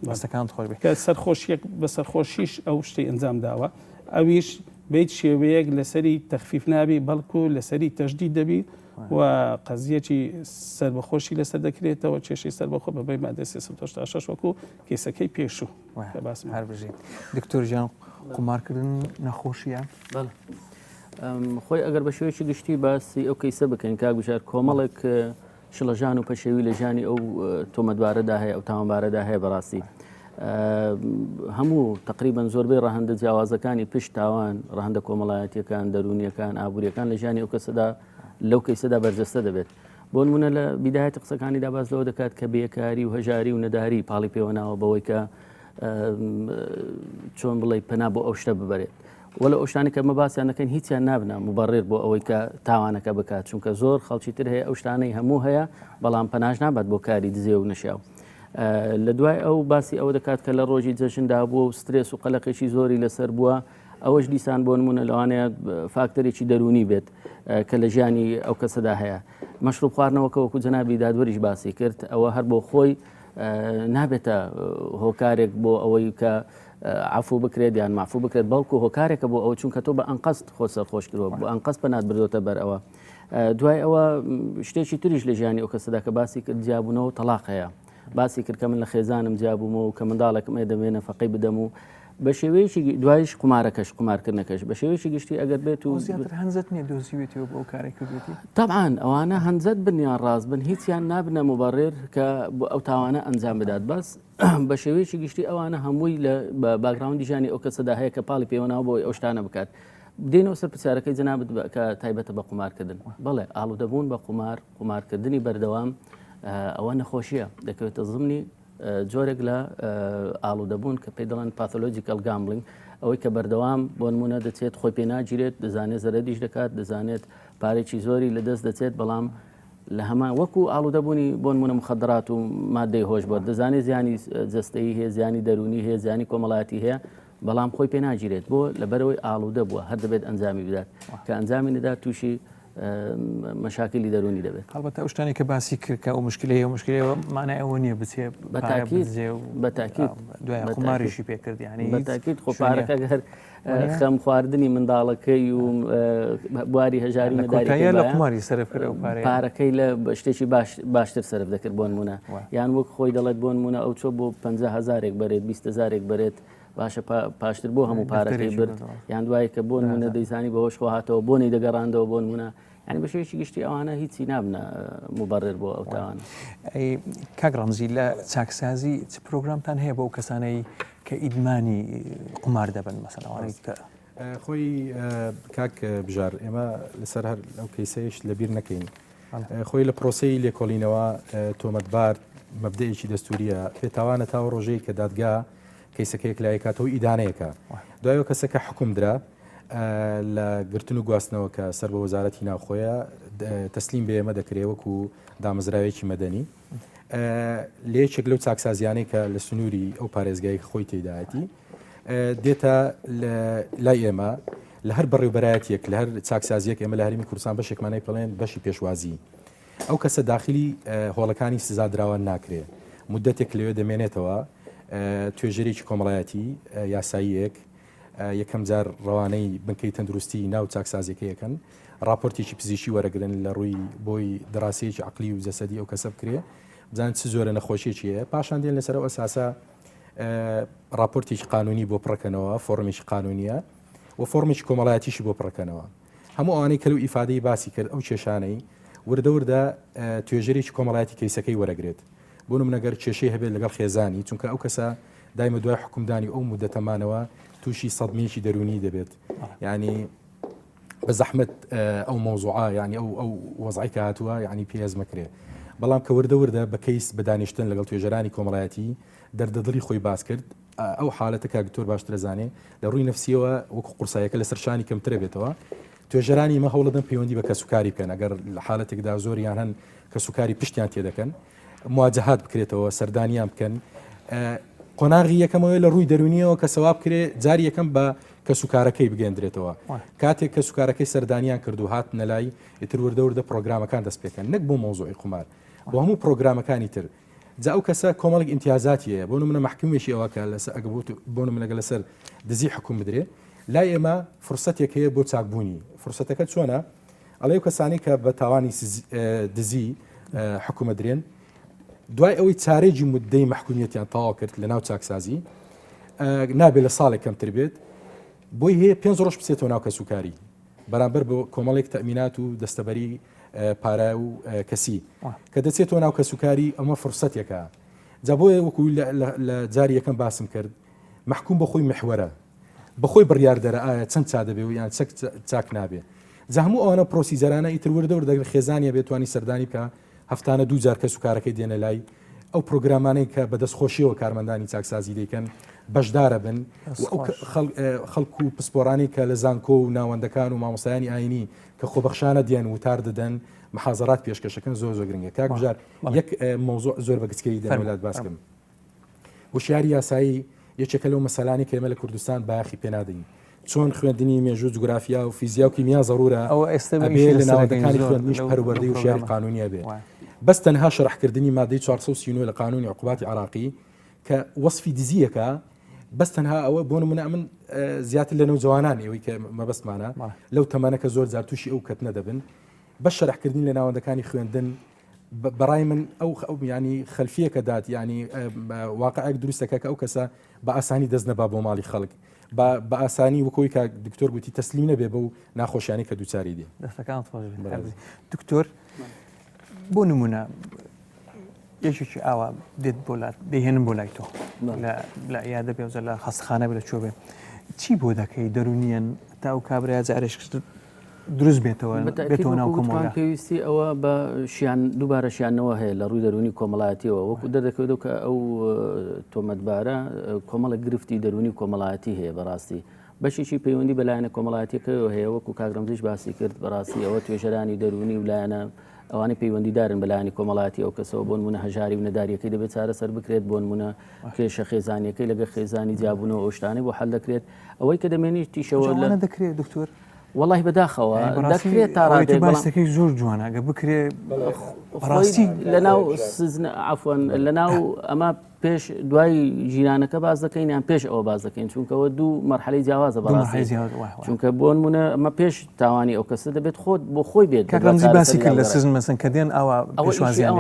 S1: دەستەکانت خۆش بێ.
S5: کە سەرخۆشیەک بە سەرخۆشیش ئەو شتەی ئەنجام داوە ئەویش بە هیچ شێوەیەک لەسەری تەخفیف نابی بەڵکو لەسەری تەشدید دەبی و قەزیەکی سەربەخۆشی لەسەر دەکرێتەوە کێشەی سەربەخۆ بە بەی مادەی 386 وەکو کەیسەکەی پێشوو کە باسمان
S1: هەر بژیت دکتۆر گیان قومارکردن نەخۆشیە؟
S6: بەڵێ خۆی ئەگەر بە شێوەیەکی گشتی باسی ئەو کەیسە بکەین کاک بژار کۆمەڵێک شڵەژان و پەشێوی لە ژیانی ئەو تۆمەتبارەدا هەیە ئەو تاوانبارەدا هەیە بەڕاستی هەموو تقریبان زۆربەی ڕەهەندە جیاوازەکانی پشت تاوان ڕەهەندە کۆمەڵایەتیەکان دەرونیەکان ئابووریەکان لە ژیانی ئەو کەسەدا لەو کەیسەدا بەرجەستە دەبێت بۆ نمونە لە بیدایەتی قسەکانیدا باس لەوە دەکات کە بێکاری و هەژاری و نەداری پاڵی پێوەناوە بەوەی کە چۆن بڵێ پەنا بۆ ئەو شتە ببرێت وەلو ئەو شتانەی کە مە باسیان دەکەین هیچیان نابنە موبەڕیر بۆ ئەوەی کە تاوانەکە بکات چونکە زۆر خەڵکی تر هەیە ئەو شتانەی هەموو هەیە بەڵام پەناش نابات بۆ کاری دزێ و نەشیاو. لە دوای ئەو باسی ئەوە دەکات کە لە ڕۆژی جەژندا بووە و سترێس و قەلەقێکی زۆری لەسەر بووە ئەوەش دیسان بۆ نمونە لەوانەیە فاکتەرێکی دەرونی بێت کە لە ژیانی ئەو کەسەدا هەیە مەشروب خواردنەوەکە وەکو جەنابی دادوەریش باسی کرد ئەوە هەر بۆ خۆی نابێتە هۆکارێک بۆ ئەوەی کە عەفو بکرێت یان مەعفو بکرێت بەڵکو هۆکارێکە بۆ ئەوە چونکە تۆ بە ئەنقەست خۆت سەرخۆش کردووە بۆ ئەنقەست پەنات بردۆتە بەر ئەوە دوای ئەوە شتێکی تریش لە ژیانی ئەو کەسەدا کە باسی کرد جیابوونەوە و تەلاق هەیە باسی کرد کە من لە خێزانم جیابوومەوە و کە منداڵێکم ئێ دەمێ نەفەقەی بدەم و بە شێوەیەکی دوایش قومارەکەش قومارکردنەکەش بە شێوەیەکی گشتی ئەگەر بێت
S1: و زیاتر هەنزەت نییە دۆزیوێتیەوە بۆ ئەو کارەی کردوێتی؟
S6: تەبعەن ئەوانە هەنزەت بن یان ڕاست بن هیچیان نابنە موبەڕر کە بۆ ئەو تاوانە ئەنجام بدات بەس بە شێوەیەکی گشتی ئەوانە هەمووی لە باگراوندی ژیانی ئەو کەسەدا هەیە کە پاڵی پێوەناوە بۆی ئەو شتانە بکات دێنەوە سەر پرسیارەکەی جەنابت کە تایبەتە بە قومارکردن بەڵێ ئاڵودەبوون بە قومار قومارکردنی بەردەوام ئەوە نەخۆشیە دەکەوێتە زمنی جۆرێک لە ئاڵودەبوون کە پێی دەڵێن pathological gambling ئەوەی کە بەردەوام بۆ نمونە دەچێت خۆی پێ ناگیرێت دەزانێت زەرەدیش دەکات دەزانێت پارێکی زۆری لەدەست دەچێت بەڵام لە هەمان وەکو ئاڵودەبوونی بۆ نمونە مخدرات و مادەی هۆشبەر دەزانێت زیانی جەستەیی هەیە زیانی دەروونی هەیە زیانی کۆمەڵایەتی هەیە بەڵام خۆی پێ ناگیرێت بۆ لەبەرەوەی ئاڵودە بووە هەر دەبێت ئەنجامی بدات کە ئەنجامی نەدات تووشی مەشاکلی دەروونی دەبێت.
S1: هەڵبەتە ئەو شتانەی کە باسی کرد کە ئەو مشکلەیە و مشکلەیە مانای ئەوە نییە بچێ پارە بدزێ و
S6: بەتاکید
S1: دوای قوماریشی پێ کرد یعنی
S6: بەتاکید خۆ پارەکە گەر خەم خواردنی منداڵەکەی و بواری هەژاری نەداری
S1: لە قوماری سەرف کرد ئەو پارەیە
S6: پارەکەی لە شتێکی باش باشتر سەرف دەکرد بۆ نمونە یان وەک خۆی دەڵێت بۆ نمونە ئەو چۆ بۆ 50 هەزارێک بەرێت 20 هەزارێک بەرێت باشە پاشتر بۆ هەموو پارەکەی برد یان دوای کە بۆ نمونە دەیزانی بەهۆش خۆ هاتەوە بۆنی دەگەڕاندەوە بۆ نمونە یعنی بە شێوەیەکی گشتی ئەوانە هیچی نابنە مبرر بۆ ئەو تاوانە.
S1: کاک ڕەمزی لە چاکسازی چ پرۆگرامتان هەیە بۆ ئەو کەسانەی کە ئیدمانی قومار دەبن مەسەن ئەوانەی کە
S7: خۆی کاک بژار ئێمە لەسەر هەر ئەو کەیسەیش لەبیر نەکەین خۆی لە پرۆسەی لێکۆڵینەوە تۆمەتبار مەبدەئێکی دەستوریە بێتاوانە تاوە ڕۆژەی کە دادگا کەیسەکە یەکلاییکاتەوە ئیدانەیەکە دوایەوە کەسەکە حکوم درا لە گرتن و گواستنەوە کە سەر بە وەزارەتی ناوخۆیە تەسلیم بە ئێمە دەکرێ وەکو دامەزراوێکی مەدەنی لە یەکێک لەو چاکسازیانەی کە لە سنووری ئەو پارێزگای خۆی تێدایەتی دێتە لای ئێمە لە هەر بەڕێوبەرایەتیەک لە هەر چاکسازیەک ئێمە لە هەرمی کوردستان بەشێکمانەی پڵێن بەشی پێشوازی ئەو کەسە داخلی هۆڵەکانی سزادراوان ناکرێ مدەتێک لەوێ دەمێنێتەوە توێژەرێکی کۆمەڵایەتی یاساییەک یەکەم جار ڕەوانەی بنکەی تەندروستی ناو چاکسازیەکە یەکەن راپۆرتێکی پزیشکی وەرەگرن لە ڕووی بۆی دڕاسەیەکی عقلی و جەسەدی ئەو کەسە بکرێ بزان چ زۆرە نەخۆشیێکی هەیە پاشان دێن لەسەر ئەو ئەساسە راپۆرتێکی قانونی بۆ پڕکەنەوە فۆڕمێکی قانونیە و فۆڕمێکی کۆمەڵایەتیشی بۆ پڕکەنەوە هەموو ئەوانەی کە لەو ئیفادەی باسی کرد ئەو کێشانەی وردە وردە توێژەرێکی کۆمەڵایەتی کەیسەکەی وەرەگرێت بۆ نمونە گەر کێشەی هەبێت لەگەڵ خێزانی چونکە ئەو کەسە دایمە دوای حکومدانی ئەو مدەتە مانەوە تووشی سەدمەیەکی دەرونی دەبێت یعنی بە زەحمت ئەو مەوزوعە یعنی ئەو ئەو وەزعی کە هاتووە یعنی پێ هەزمەکرێ بەڵام کە وردە وردە بە کەیس بە دانیشتن لەگەڵ توێژەرانی کۆمەڵایەتی دەردە دڵی خۆی باس کرد ئەو حالەتە کاک دکتۆر باشترە زانێ لە ڕووی نفسیەوە وەکو قورسایەکە لەسەر شانی کەمترە بێتەوە توێژەرانی ئمە هەوڵدەن پەیوەندی بە کەسوکاری بکەن ئەگەر لە حالەتێکدا زۆریان هەن کەسوکاری پشتیان تێدەکەن مواجهات بکرێتەوە سەردانیان بکەن قۆناغی یەکەمەوەی لە ڕووی دەرونیەوە کە سەواب کرێ جاری یەکەم بە کەسوکارەکەی بگەندرێتەوە کاتێک کەسوکارەکەی سەردانیان کرد و هات نەلای ئیتر وردە وردە پرۆگرامەکان دەست پێکەن نەک بۆ مەوزوعی قومار بۆ هەموو پرۆگرامەکانی تر جا ئەو کەسە کۆمەڵێک ئیمتیازاتی هەیە بۆ نمونە مەحکومێکی ئەوە کە لەسەر ئەگە بۆ نمونە گە لەسەر دزی حکوم بدرێ لای ئێمە فرسەتێک هەیە بۆ چاکبوونی فرسەتەکە چۆنە ئەڵێ ئەو کەسانی کە بە تاوانی دزی حکومە درێن دوای ئەوەی چارێکی مدەی مەحکومیەتیان تەواو کرد لە ناو چاکسازی نابێت لە ساڵێک کەمتر بێت بۆی هەیە پێنج ڕۆژ بچێتەوە ناو کەسوکاری بەرامبەر بۆ کۆمەڵێک تەمینات و دەستەبەری پارە و کەسی کە دەچێتەوە ناو کەسوکاری ئەمە فرسەتێکە جا بۆیە وەکو لە جاری یەکەم باسم کرد مەحکوم بە خۆی محوەرە بەخۆی بڕیار دەرە ئایا چەند چا دەبێ و یان چەک چاک نابێ جا هەموو ئەوانە procedure انە ئیتر وردە وردە خێزانیە بێتوانی سەردانی بکە هەفتانە دوو جار کەس و کارەکەی دێنە لای ئەو پرۆگرامانەی کە بەدەست خۆشیەوە کارمەندانی چاکسازی دەیکەن بەشدارە بن خەڵک و پسپۆرانی کە لە زانکۆ و ناوەندەکان و مامۆستایانی ئاینی کە خۆبەخشانە دێن وتار دەدەن محازەرات پێشکەشەکەن زۆر زۆر گرنگە کاک بژار یەک مەوزوع زۆر بە گچکەیی دەمەوێت باس بکەم وشیاری یاسایی یەکێکە لەو مەسەلانەی کە ئێمە لە کوردستان بایەخی پێ نادەین. چۆن خوێندنی مێژوو، جوگرافیا و فیزیا و کیمیا زەڕوورە،
S1: ئەوە ئێستا
S7: ئەبێ
S1: ئیشی
S7: لە
S1: لەسەر ئەکەین
S7: ناوەندەکانی
S1: زۆر
S7: خوێندنیش
S1: لەو لەو
S7: پەروەردەی وشیاری
S1: پرۆگرامە.
S7: قانوونی هەبێ.
S1: وایە.
S7: بەس تەنها شەرحکردنی مادەی 439 لە قانوونی عقوباتی عێراقی کە وەسفی دزییەکە، بەس تەنها ئەوە بۆ نموونە ئەمن زیاتر لە نەوجەوانان ئێوەی کە مەبەستمانە
S1: بەڵێ.
S7: لەو تەمەنە کە زۆر جار تووشی ئەو کەتنە دەبن، بەس شەرحکردنی لە ناوەندەکانی خوێندن. بەڕای من ئەو ینی خەلفیەکە دات ینی واقعێک دروستەکە کە ئەو کەسە بە ئاسانی دەست نەبا بۆ ماڵی خەڵک بە ئاسانی وەکۆی کە دکتۆر گوتی تەسلیم نەبێ بەو ناخۆشیانی کە دووچاری دێ.
S1: دەستەکان خۆش دکتۆر بۆ نمونە یەکێکی ئاوا دێت بۆ لات دەیهێنن بۆ لای تۆ لە یادە بێ لە خەستخانە بێ لە چۆ بێ چی بۆ دەکەی دەرونیەن تا ئەو کابرایا جارێک دروست بێتەوە بێتەوە ناو کۆمەڵگا.
S6: پێویستی ئەوە بە شیان دووبارە شیانەوە هەیە لە ڕووی دەروونی کۆمەڵایەتیەوە وەکو دەردەکەوێتەوە کە ئەو تۆمەتبارە کۆمەڵە گرفتی دەروونی کۆمەڵایەتی هەیە بەڕاستی بەشێکی پەیوەندی بە لایەنە کۆمەڵایەتیەکەیەوە هەیە وەکو کاک ڕەمزیش باسی کرد بەڕاستی ئەوە توێژەرانی دەروونی و لایەنە ئەوانەی پەیوەندیدارن بە لایەنی کۆمەڵایەتی ئەو کەسەوە بۆ نمونە هەژاری و نەداریەکەی دەبێت چارەسەر بکرێت بۆ نمونە کێشە خێزانیەکەی لەگە خێزانی جیابوونەوە ئەو شتانەی بۆ حل دەکرێت ئەوەی کە دەمێنیت تیشەوە
S1: لە دەکرێت دکتۆر
S6: وەڵی بەداخەوە دەکرێت تا
S1: ڕادەیەک باسەکەی زۆر جوانە گە بکرێ بەڕاستی
S6: لەناو سزن عفوان لەناو ئەمە پێش دوای ژیرانەکە باز دەکەین یان پێش ئەوە باز دەکەین چونکەوە دوو مەرحەلەی جیاوازە بەڕاستی چونکە بۆ نمونە ئەمە پێش تاوانی ئەو کەسە دەبێت خۆت بۆ خۆی بێت
S1: کاک ڕەمزی باسی کرد لە سزن مەسەن کە دێن ئاوا پێشوازیان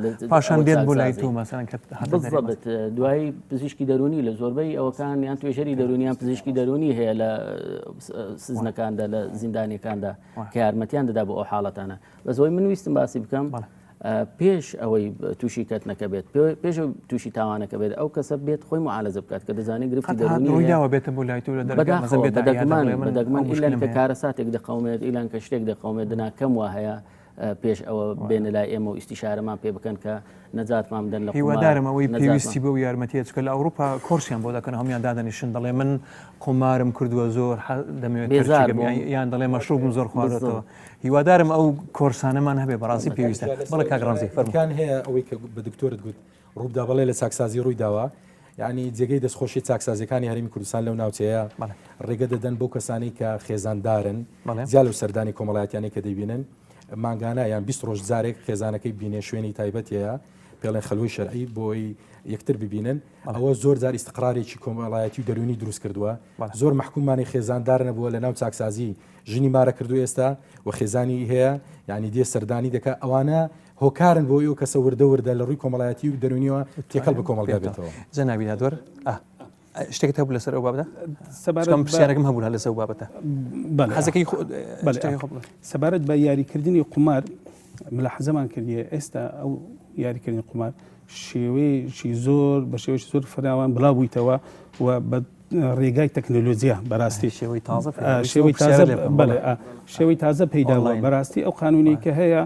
S1: لێ پاشان دێن بۆ لای تۆ مەسەن کە
S6: بالضبط دوای پزیشکی دەرونی لە زۆربەی ئەوەکان یان توێژەری دەرونیان پزیشکی دەرونی هەیە لە سزنەکاندا لە زیندانیەکاندا کە یارمەتیان دەدا بۆ ئەو حاڵەتانە بەس ئەوەی من ویستم باسی بکەم پێش ئەوەی تووشی کەتنەکە بێت پێش تووشی تاوانەکە بێت ئەو کەسە بێت خۆی معالەجە بکات کە دەزانێت گرفتی دەروونی
S1: ڕوویداوە بێتە بۆ لای تۆ لە
S6: دەرگا بەدەگمەن ئیلان کە کارەساتێک دەقەومێت ئیلان کە شتێک دەقەومێت دەنا کەم وا هەیە پێش ئەوە بێنە لای ئێمە و ئیسیشارەمان پێ بکەن کە نەجاتمان بدەن لە
S1: هیوادارم ئەوەی پێویستی بەو یارمەتیە چکە لە ئەوروپا کۆرسیان بۆ دەکەن هەموان دادەنیشن دەڵێ من قومارم کردووە زۆر دەمەوێت یان دەڵێ مەشروبم زۆر خواردەوە هیوادارم ئەو کۆرسانەمان هەبێ بەڕاستی پێویستە بەڵێ کاک ڕەمزی
S7: فەرموو. ئیمکان هەیە ئەوەی کە بە دکتۆرت گوت ڕووبدا بەڵێ لە چاکسازی ڕووی داوە یعنی جێگەی دەستخۆشی چاکسازیەکانی هەرێمی کوردستان لەو ناوچەیە ڕێگە دەدەن بەو کەسانەی کە خێزاندارن جیا لەو سەردانی کۆمەڵایەتیانەی کە دەیبینن مانگانە یان 20 ڕۆژ جارێک خێزانەکەی بینێ شوێنی تایبەت هەیە پێڵێن خەلوەی شەرعی بۆی یەکتر ببینن ئەوە زۆر جار ئیستقرارێکی کۆمەڵایەتی و دەروونی دروست کردووە زۆر مەحکومانی خێزاندار نەبووە لە ناو چاکسازی ژنی مارە کردو ئێستا و خێزانی هەیە یعنی دێ سەردانی دەکا ئەوانە هۆکارن بۆ ئەو کەسە وردە وردە لە ڕووی کۆمەڵایەتی و دەرونیەوە تێکەڵ بە کۆمەڵگا بێتەوە.
S1: جەنابی دادوەر شتێکت هەبوو لەسەر ئەو بابەتە؟ سەبارەت پرسیارێکم هەبوو لەسەر ئەو بابەتە. حەزەکەی
S5: سەبارەت بە یاریکردنی قومار ملاحەزەمان کردیە ئێستا ئەو یاریکردنی قومار شێوەیەکی زۆر بە شێوەیەکی زۆر فراوان بڵاو بوویتەوە و بە ڕێگای تەکنەلۆجیا بەڕاستی
S1: شێوەی تازە
S5: شێوەی تازە بەڵێ شێوەی تازە پەیدا بووە بەڕاستی ئەو قانونی کە هەیە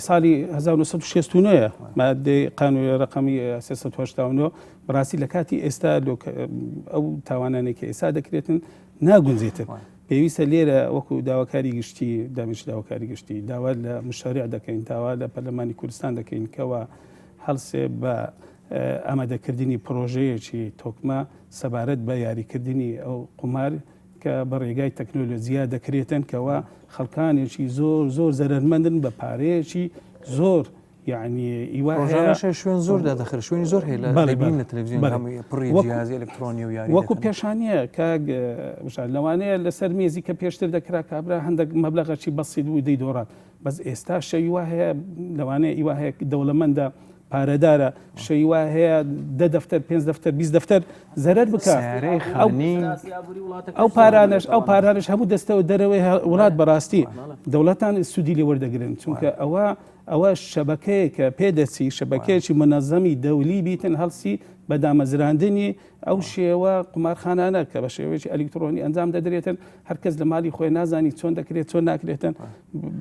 S5: ساڵی 1969 مادەی قانونی ڕقمی 389 بەڕاستی لە کاتی ئێستا ئەو تاوانانێک کە ئێستا دەکرێتن ناگونجێتن پێویستە لێرە وەکو داواکاری گشتی دامیش داواکاری گشتی داوا لە مشارع دەکەین داوا لە پەرلەمانی کوردستان دەکەین کەوا هەڵسێ بە ئامادەکردنی پرۆژەیەکی تۆکمە سەبارەت بە یاریکردنی ئەو قومار کە بە ڕێگای تەکنۆلۆجیا دەکرێتن کەوا خەڵکانێکی زۆر زۆر زەرەرمەندن بە پارەیەکی زۆر یعنی ئیوا
S1: ڕۆژانەش شوێن زۆر دادەخرێت شوێنی زۆر هەیە لە دەبین لە تەلەڤیزیۆن هەمووی پڕی جیهازی ئەلکترۆنی و یاری
S5: وەکو پێشانیە کاک بژار لەوانەیە لەسەر مێزی کە پێشتر دەکرا کابرا هەندێک مەبلەغەکی بەسیت بوو دەیدۆڕان بەس ئێستا شەوی وا هەیە لەوانەیە ئیوا هەیە دەوڵەمەندە پارەدارە شەوی وا هەیە دە دەفتەر پێنج دەفتەر 20 دەفتەر زەرەر بکە ئەو پارانەش ئەو پارانش هەموو دەستەوە دەرەوەی وڵات بەڕاستی دەوڵەتان سوودی لێ وەردەگرن چونکە ئەوە ئەوە شەبەکەیەکە پێدەچی شەبەکەیەکی منەزەمی دەولی بیتن هەڵسی بە دامەزراندنی ئەو شێوە قومارخانانە کە بە شێوەیەکی ئەلیکترۆنی ئەنجام دەدرێتن هەرکەس لە مالی خۆی نازانی چۆن دەکرێت چۆن ناکرێتن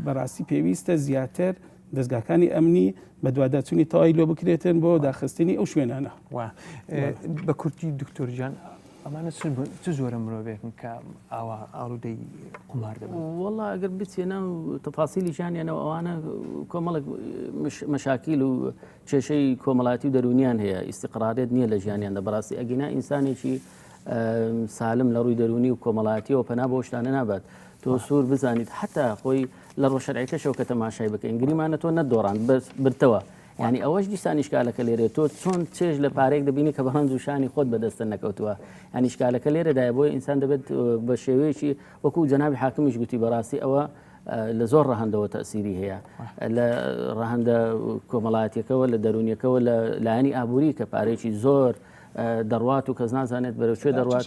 S5: بەڕاستی پێویستە زیاتر دەستگاکانی ئەمنی بەدواداچوونی تەواوی لۆ بکرێتن بۆ داخستنی ئەو شوێنانە.
S1: بە کورتی دکتۆر گیان ئەمانە چ جۆرە مرۆڤێکن کە ئاوا ئاڵودەی قومار دەبن؟
S6: وەڵا ئەگەر بچێ ناو تەفاسیلی ژیانیانەوە ئەوانە کۆمەڵێک مەشاکیل و کێشەی کۆمەڵاتی و دەرونیان هەیە ئیسیقرارێت نییە لە ژیانیاندا بەڕاستی ئەگینا ئینسانێکی سالم لە ڕووی دەرونی و کۆمەڵاتیەوە پەنا بۆ شتانە نابات تۆ سوور بزانیت حتا خۆی لە ڕۆ شەرعەکەشەوە کە تەماشای بکەین گریمانە تۆ نەدۆڕان بەس برتەوە ینی ئەوەش دیسان ئیشکالەکە لێرێ تۆ چۆن چێژ لە پارێک دەبینی کە بەڕەنج و شانی خۆت بەدەستە نەکەوتووە ینی شکالەکە لێرەدایە بۆی ئینسان دەبێت بە شێوەیەکی وەکو جەنابی حاکمیش گوتی بەڕاستی ئەوە. لە زۆر ڕەهەندەوە تەسیری هەیە لە ڕەهەندە کۆمەڵایەتیەکەوە لە دەرونیەکەوە لە لایەنی ئابووری کە پارێکی زۆر دەڕوات و کەس نازانێت بەرەو کوێ دەڕوات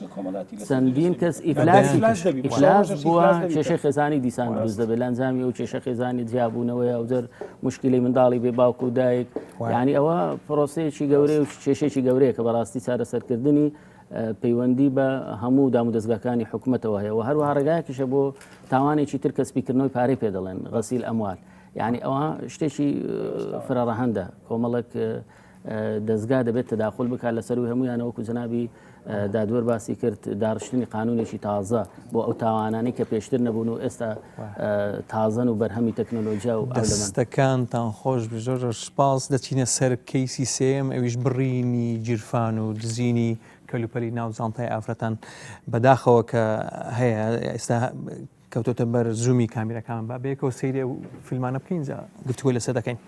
S6: چەندین کەس ئیفلاسی ئیفلاس بووە کێشەی خێزانی دیسان دروست دەبێت لە ئەنجامی ئەو کێشە خێزانی جیابوونەوەی ئەو جەر مشکلی منداڵی بێ باوک و دایک یعنی ئەوە پرۆسەیەکی گەورەی و کێشێکی گەورەیە کە بەڕاستی چارەسەرکردنی پەیوەندی بە هەموو دامودەزگاکانی حکومەتەوە هەیە و هەروەها ڕێگایەکیشە بۆ تاوانێکی تر کە سپیکردنەوەی پارەی پێ دەڵێن غسیل ئەموال یعنی ئەوە شتێکی فرەڕەهەندە کۆمەڵێک دەزگا دەبێت تەداخول بکات لە سەروی هەمویانە وەکو جەنابی دادوەر باسی کرد داڕشتنی قانونێکی تازە بۆ ئەو تاوانانەی کە پێشتر نەبوون و ئێستا تازەن و بەرهەمی تەکنۆلۆژیا و
S1: دەستەکانتان خۆش بێ زۆر زۆر سپاس دەچینە سەر کەیسی سێیەم ئەویش بڕینی گیرفان و دزینی کەلوپەلی ناو جانتای ئافرەتان بەداخەوە کە هەیە ئێستا کەوتۆتە بەر زوومی کامیرەکان با بەیەکەوە سەیری ئەو فیلمانە بکەین جا گفتوگۆی لەسەر دەکەین.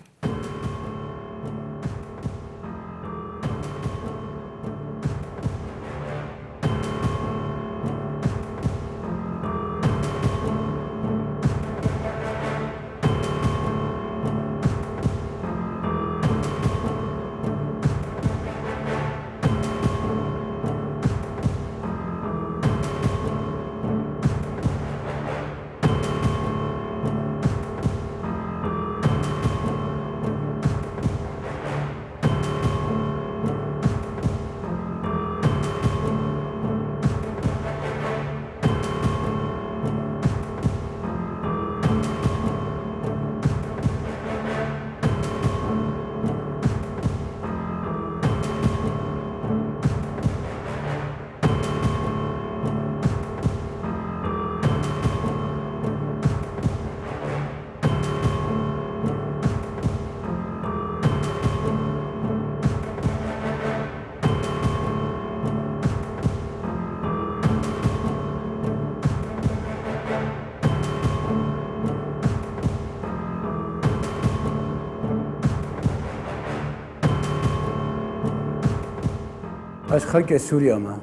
S10: Ez xelkê Sûriya me.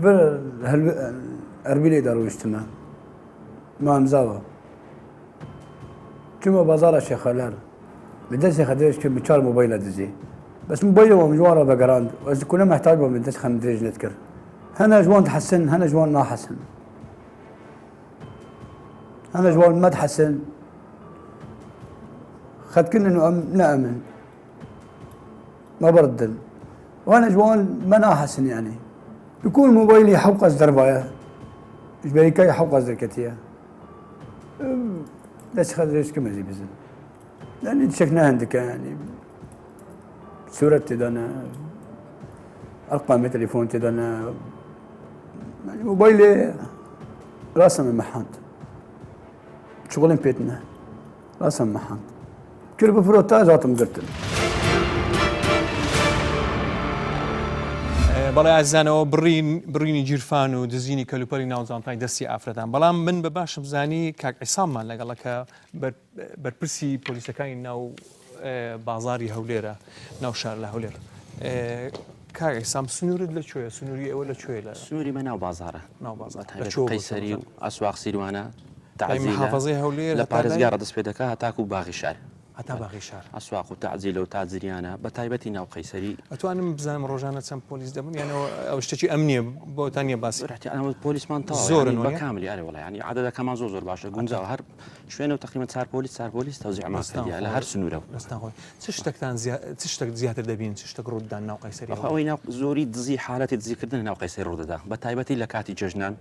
S10: Bir Erbilê de rûniştime. Mamzava. Çûme bazara Şêxeler. Min destê xwe dirêj kir min çar mobayla dizî. Bes mobayla wan min ji wan re vegerand û ez ku ne mehtac bûm min dest xwe min dirêj nedikir. Hene ji wan dihesin, hene ji wan nahesin. Hene ji wan me dihesin. Xetkin û em ne em in. Me berdin. Wan ji wan me nahesin yanî. Dikûn mobaylî hewqas dervaye. Ji berîkayê hewqas derketiye. Dest xwe dirêj dikim ez ê bizim. Yani tiştek ne hindik e yani. Suret tê de ne. Erqamê telefon tê de ne. Yani mobaylê rasta min mehand. Şuxulên pê tine. Rasta min mehand. Kir bifirota ez hatim girtin.
S1: بەڵێ ئازیزانەوە بڕین بڕینی گیرفان و دزینی کەلوپەلی ناو جانتای دەستی ئافرەتان بەڵام من بە باشم زانی کاک عیساممان لەگەڵە کە بەرپرسی پۆلیسەکانی ناو بازاری هەولێرە ناو شار لە هەولێر کاک عیسام سنوورت لە کوێیە سنووری ئێوە لە کوێ لە
S11: سنووری مە ناو بازارە
S1: ناو بازار
S11: قەیسەری و ئەسواق سیروانە
S1: محافظەی هەولێر
S11: لە پارێزگا دەست پێ دەکا هەتاکو باغی شار
S1: هەتا باغی شار.
S11: ئەسواق و تەعجیلە و تاجریانە بە تایبەتی ناو قەیسەری.
S1: ئەتوانم بزانم ڕۆژانە چەند پۆلیس دەبن یان ئەوە ئەو شتێکی ئەمنیە بۆتان نیە باسی.
S11: زۆر احتیاط ئەوە پۆلیسمان تەواوە
S1: زۆرن
S11: یانی بە
S1: وەنیە؟
S11: کاملی ئەرێ وەڵا یانی عەدەدەکەمان زۆر زۆر باشە گونجاوە هەر شوێنە و تەقریبەن چار پۆلیس چار پۆلیس تەوزیعمان
S1: دەستان
S11: کردیە لە هەر
S1: خۆش
S11: سنوورە و.
S1: دەستان خۆش چ شتەکتان زیا چ شتەک زیاتر دەبینن چ شتەک ڕوودان ناو قەیسەری
S11: بەخوا
S1: هەولێر؟
S11: ئەوەی ناو زۆری دزی حالەتی دزیکردن ناو قەیسەری ڕوودەدا بە تایبەتی لە کاتی جەژنان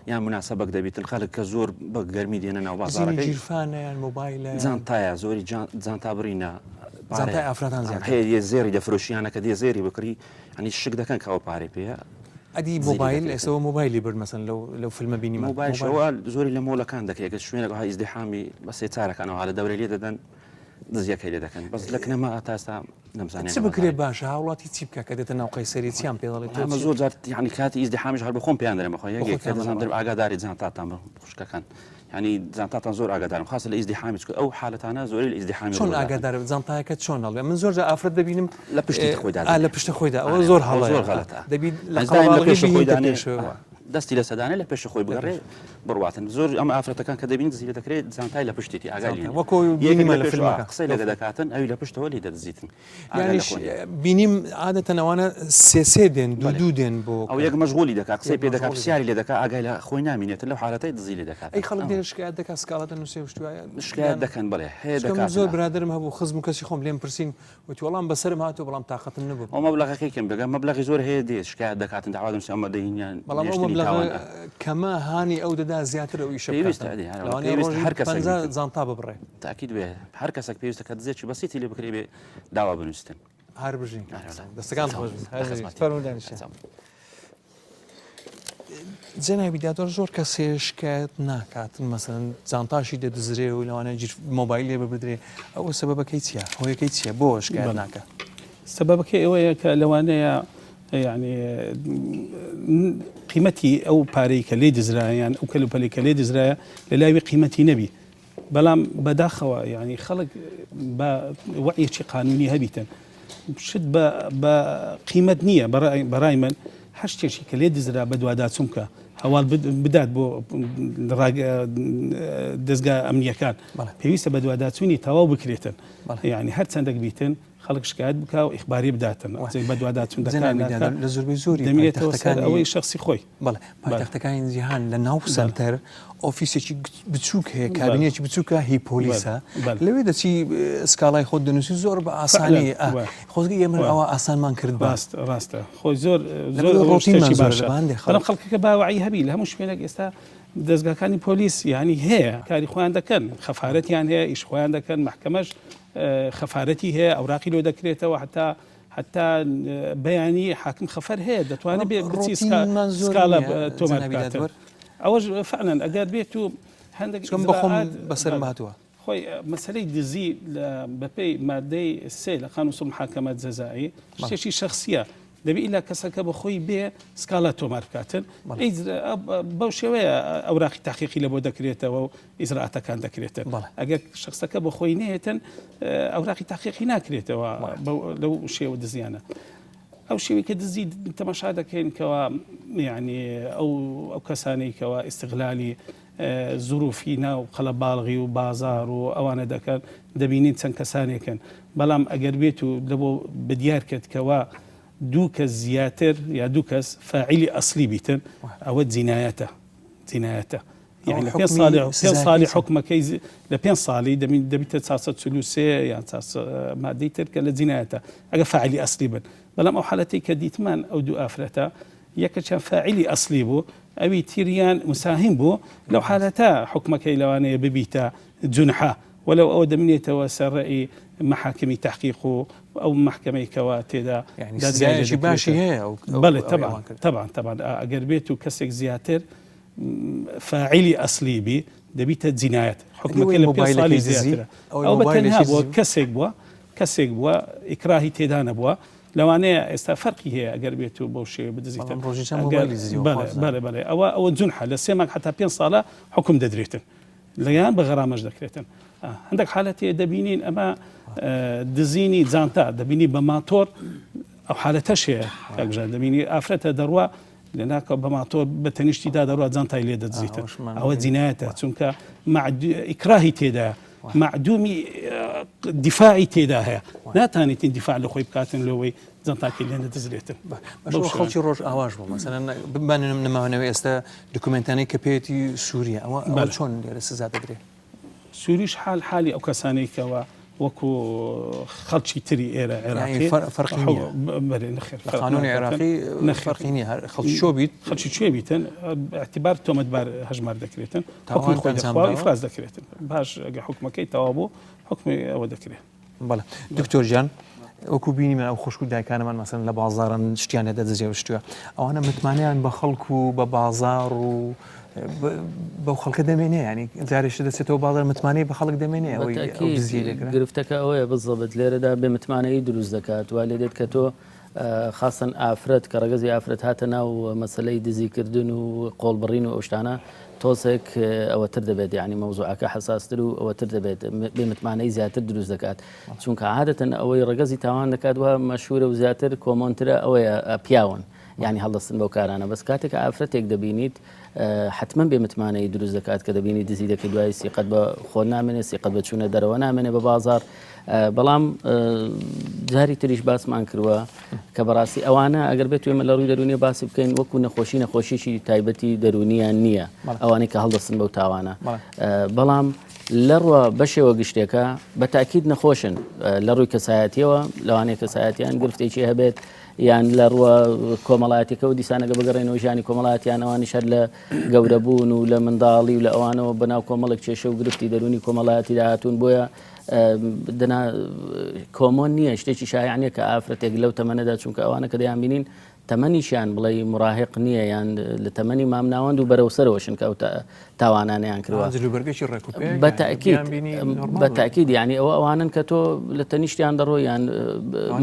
S11: یان موناسەبەک دەبیتن خەلک کە زۆر بە گەرمی دێنە ناو
S1: دزینی
S11: بازاڕەکەی
S1: گیرفانە یان مۆبایلە یان
S11: جانتایە زۆری جانتا بڕینە
S1: جانتای
S11: پارەیە
S1: ئافرەتان زیاتر
S11: هەیە یە زێڕی دەفرۆشیانە کە دێ زێری بکڕی ئەنی شک دەکەن کە ئەو پارەی پێیە
S1: ئەدی
S11: دزی لێ
S1: مۆبایل
S11: دەکرێتن
S1: ئێستا ئەوە مۆبایلی برد مەسەن لەو لەو فیلمە بینیمان
S11: مۆبایل
S1: مۆبایل
S11: شەوە زۆری لە مۆڵەکان دەکرێت گەر شوێنێک وەها ئیزدیحامی بە سێ چارەکانەوە لە دەورەی لێ دەدەن دزیەکەی لێ دەکەن بەس لە کنەما تا ئێستا نەمزانێ
S1: چ بکرێ باشە هاوڵاتی چی بکە کە دێتە ناو قەیسەری چیان پێ دەڵێ تۆ
S11: ئەمە
S1: چی
S11: زۆر جار یعنی کاتی ئیزدیحامیش هەر بە خۆم پێیان دەرێم بەخوا
S1: بە
S11: یەک یەک
S1: خۆتیان
S11: دەزانم
S1: دەڵێ
S11: دەرم ئاگاداری جانتاتان بن خوشکەکان یعنی جانتاتان زۆر ئاگادارم خاصە لە ئیزدیحامی چونکە ئەو حالەتانە زۆری لە ئیزدیحامی
S1: چۆن
S11: ڕوودەداتن
S1: ئاگادار جانتایەکە چۆن هەڵێ من زۆر جار ئافرەت دەبینم
S11: لە پشتی خۆیدا
S1: ئا لە
S11: دەنێ
S1: پشتە خۆیدا ئەوە
S11: ئارێ
S1: زۆر
S11: ئەوە
S1: هەڵەیە
S11: زۆر غەلەتە
S1: دەبی لە
S11: ئەز دایم لە
S1: قەڵەباڵغی
S11: پێشە خۆی
S1: بینیتە
S11: دانێ
S1: پێشەوە.
S11: دەستی لە سەدانە لە پێش خۆی بگەڕێ بڕواتن زۆر ئەم ئافرەتەکان کە دەبین دزی لە دەکرێت زانتای لە پشتێتی ئاگای لێ
S1: وەکۆ بینیمە لە فیلمەکە
S11: قسەی لەگە دەکاتن ئەوی لە پشتەوە لی دەدزیتن
S1: یانیش بینیم عادەتەن ئەوانە سێ سێ دێن دوو دوو دێن بۆ
S11: ئەو یەک مەشغولی دەکات قسەی پێ دەکات پرسیاری لێ دەکات ئاگای لە خۆی نامینێتن لەو حالەتەی دزی لێ دەکات
S1: ئەی خەڵک دێن شکایەت دەکات سکاڵا دەنووسێ و شتی وایە
S11: شکایەت دەکەن بڵێ هەیە
S1: دەکات زۆر برادەرم هەبوو خزم و کەسی خۆم لێم پرسین وتی وەڵام بەسەرم هاتووە بەڵام تاقەتم نەبوو
S11: ئەو مەبلەغەکەی کەم بگە مەبلەغی زۆر هەیە دێت شکایەت دەکاتن داوا دەنووسێ ئەمە دەینیان
S1: بەڵام ئەو مەبلەغە کەمە هانی ئەو دەدا زیاتر ئەو ئیشە
S11: پێویستە
S1: لەوانەیە ڕۆژی
S11: هەر کەسێک
S1: 50 زانتا ببڕێ
S11: تاکید بێ هەر کەسێک پێویستە کە دزێکی بەسیتی لێ بکرێ بێ داوا بنووسن.
S1: هەر بژین دەستەکان خۆش فەرموو دانیشە. جەنابی دادوەر زۆر کەسێ شکایەت ناکات مەسەن جانتاشی دەدزرێ و لەوانەیە گیر مۆبایل لێ ببدرێ ئەوە سەبەبەکەی چییە هۆیەکەی چییە بۆ شکایەت ناکە
S5: سەبەبەکەی ئەوەیە کە لەوانەیە یعنی قیمەتی ئەو پارەی کە لێ دزرایە یان ئەو کەلوپەلی کە لێ دزرایە لە لاوی قیمەتی نەبی بەڵام بەداخەوە یانی خەڵک بە وەعیەکی قانونی هەبیتن شت بە بە قیمەت نییە بەڕای من هەر شتێکی کە لێ دزرا بەدواداچوون بکە هەواڵ بدات بۆ دەزگا ئەمنیەکان پێویستە بەدواداچوونی تەواو بکرێتن یعنی هەر چەندێک بیتن خەڵک شکایەت بکا و ئیخباری بداتن ئەوجەی بەدواداچوون دەکا
S1: جەنابی
S5: ناکا
S1: دادوەر لە زۆربەی زۆری
S5: دەمێنێتەوە سەر
S1: پایتەختەکانی
S5: ئەوەی شەخسی خۆی.
S1: بەڵێ
S5: بەڵێ.
S1: پایتەختەکانی جیهان لە ناو
S5: بەڵێ.
S1: سەنتەر ئۆفیسێکی بچووک هەیە
S5: بەڵێ.
S1: کابینەیەکی بچووکە هی
S5: بەڵێ.
S1: پۆلیسە
S5: بەڵێ.
S1: لەوێ دەچی سکاڵای خۆت دەنووسی زۆر بە
S5: فعلا
S1: ئاسانی ئا
S5: وایە.
S1: خۆزگە ئێمە
S5: وایە.
S1: ئەوە ئاسانمان کردبا.
S5: ڕاستە ڕاستە خۆی زۆر
S1: لەبەر
S5: زۆر
S1: ئەوە
S5: ئەوە
S1: ڕۆتینمان
S5: شتێکی
S1: زۆرە لە
S5: باشە
S1: باندێ
S5: بەڵام
S1: خەڵک.
S5: خەڵکەکە با وەعی هەبی لە هەموو شوێنێک ئێستا دەزگاکانی پۆلیس یانی هەیە کاری خۆیان دەکەن خەفارەتیان هەیە ئیش خۆیان دەکەن مەحکەمەش خەفارەتی هەیە ئەوراقی لۆ دەکرێتەوە هەتا هەتا بەیانی حاکم خەفەر هەیە دەتوانێت بێ بچی سکاڵا تۆمار بکاتن ئەوەش فعلا ئەگەر بێت و هەندێک
S1: بەخۆم بەسەرم هاتووە
S5: خۆی مەسەلەی دزی بەپێی مادەی سێ لە قانون اصول محاکمات جزایی شتێکی شخصیە دەبی ئیلا کەسەکە بە خۆی بێ سکاڵا تۆمار بکاتن بەو شێوەیە ئەوراقی تاقیقی لە بۆ دەکرێتەوە و ئیجرائاتەکان دەکرێتن ئەگەر شخصەکە بە خۆی نێتن ئەوراقی تاقیقی ناکرێتەوە لەو شێوە دزیانە ئەو شێوەی کە دزی تەماشا دەکەین کەوا یعنی ئەو ئەو کەسانەی کەوا ئیستغلالی زروفی ناو قەلەباڵغی و بازار و ئەوانە دەکەن دەبینین چەند کەسانێکن بەڵام ئەگەر بێت و لە بۆ بدیار کرد کەوا دوو کەس زیاتر یا دوو کەس فاعلی ئەسلی بیتن ئەوە جینایەتە جینایەتە یعنی لە پێ ساڵی پێ ساڵی حکومەکەی لە پێ ساڵی دەبین دەبیتە 443 یان مادەی تر کە لە جینایەتە ئەگە فاعلی ئەسلی بن بەڵام ئەو حالەتی کە دیتمان ئەو دوو ئافرەتە یەکەکیان فاعلی ئەسلی بوو ئەوی تریان مساهم بوو لەو حالەتە حوکمەکەی لەوانەیە ببیتە جونحە وەلەو ئەوە دەمینێتەوە سەر ڕەئی مەحاکمی تەحقیق و ئەو مەحکەمەی کەوا تێدا
S1: یعنی
S5: دادگای لێ
S1: سزایەکی باشی
S5: دەکرێتە
S1: هەیە ئەو ئەو
S5: بەڵێ
S1: ئەوەی
S5: تەبعەن
S1: ئەوان کرد.
S5: تەبعەن تەبعەن ئەگەر بێت و کەسێک زیاتر فاعلی ئەسلی بی دەبیتە جینایەت
S1: ئەدی ئەوەی
S5: حوکمەکەی لە پێنج ساڵی
S1: مۆبایلەکەی دزی
S5: زیاترە
S1: ئەوەی
S5: ئەو بە تەنها
S1: مۆبایلەکەی
S5: بووە
S1: دزی
S5: کەسێک بووە کەسێک بووە ئیکراهی تێدا نەبووە لەوانەیە ئێستا فەرقی هەیە ئەگەر بێت و بەو شێوەیە بدزیتن
S1: بەڵام ڕۆژی چەند
S5: ئەگەر
S1: مۆبایلی دزیوە
S5: بەڵێ
S1: خوازە.
S5: بەڵێ بەڵێ ئەوە ئەوە جونحە لە سێ مانگ حتا پێنج ساڵە حکوم دەدرێتن لەیان بە غەرامەش دەکرێتن هەندێک حالەت هەیە دەبینین ئەمە دزینی جانتا دەبینی بە ماتۆر ئەو حالەتەش هەیە کاک بژار دەبینی ئافرەتە دەڕوا لەناکاو بە ماتۆر بە تەنیشتیدا دەڕوا جانتای لێ دەدزیتن ئەوە جینایەتە چونکە ئیکراهی تێدایە مەعدومی دیفاعی تێدا هەیە ناتانێتین دیفاع لە خۆی بکاتن لەوەی جانتاکەی لێ نەدزرێتن
S1: بەو خەڵکی ڕۆژ ئاواش بوو مەسەلەن بمانم نەماوەنەوە ئێستا دکومنتانەی کە پێیەتی سووریە ئەوە ئەوە چۆن لێرە سزا دەدرێت
S5: سوریش حال حالی ئەو کەسانەی کەوا وەکو خەڵکی تری ئێرە عێراقی
S1: فەرقی نییە
S5: بەرێ نەخێر
S1: لە قانونی عێراقی فەرقی نییە هەر خەڵکی چۆ بیت
S5: خەڵکی کوێ بیتن اعتبار تۆمەتبار هەژمار دەکرێتن حکومی خۆی دەخوا و ئیفراز دەکرێتن باش ئەگە حکومەکەی تەواو بوو حکومی ئەوە دەکرێت.
S1: بەڵێ دکتۆر گیان وەکو بینیمان ئەو خوشک و دایکانەمان مەسەن لە بازاڕن شتیان لێ دەدزێ و شتوە ئەوانە متمانەیان بە خەڵک و بە بازاڕ و بەو خەڵکە دەمێنێ ینی جارێش دەچێتەوە بازار متمانەی بە خەڵک دەمێنێ ئەوەی ئەو دزیەی لێ کرا.
S6: گرفتەکە ئەوەیە بزەبت لێرەدا بێ متمانەیی دروست دەکات وا لێ دێت کە تۆ خاستەن ئافرەت کە ڕەگەزی ئافرەت هاتە ناو مەسەلەی دزیکردن و قۆڵبڕین و ئەو شتانە تۆزێک ئەوەتر دەبێت یعنی مەوزوعەکە حەساستر و ئەوەتر دەبێت بێ متمانەی زیاتر دروست دەکات چونکە عادەتەن ئەوەی ڕەگەزی تاوان دەکات وە مەشهورە و زیاتر common ترە ئەوەیە پیاون. یانی هەڵدەستن بەو کارانە بەس کاتێک ئافرەتێک دەبینیت حتمما بێ متمانەی دروست دەکات کە دەبینی دزی دەکەی دوای سیقەت بە خۆ نامێنێ سیقەت بە چوونە دەرەوە نامێنێ بە بازار بەڵام جاری تریش باسمان کردووە کە بەڕاستی ئەوانە ئەگەر بێت ئێمە لە ڕووی دەرونیە باسی بکەین وەکو نەخۆشی نەخۆشیی تایبەتی دەرونیان نییە ئەوانەی کە هەڵدەستن بەو تاوانە بەڵام لە ڕوە بەشێوە گشتێکە بە تاکیید نەخۆشن لە ڕووی کەسایەتیەوە لەوانەیە کەسایەتیان گرفتێکی هەبێت یان لە ڕووە کۆمەڵایەتیەکەوە دیسانەگە بگەڕێنەوە ژیانی کۆمەڵاتیان ئەوانیش هەر لە گەورەبوون و لە منداڵی و لە ئەوانەوە بەناو کۆمەڵێک کێشە و گرفتی دەرونی کۆمەڵایەتی داهاتوون بۆیە دەنا common نییە شتێکی شایع نییە کە ئافرەتێک لەو تەمەنەدا چونکە ئەوانە کە دەیان بینین تەمەنیشیان بڵێی مراهق نییە یان لە تەمەنی مامناوەند و بەرەو سەرەوەشن کە ئەو تاوانانەیان کردووە.
S1: جلوبەرگێکی ڕێک و پێک
S6: بە تەئکید بە تەئکید یانی ئەوە ئەوانن کە تۆ لە تەنیشتیان دەڕۆی یان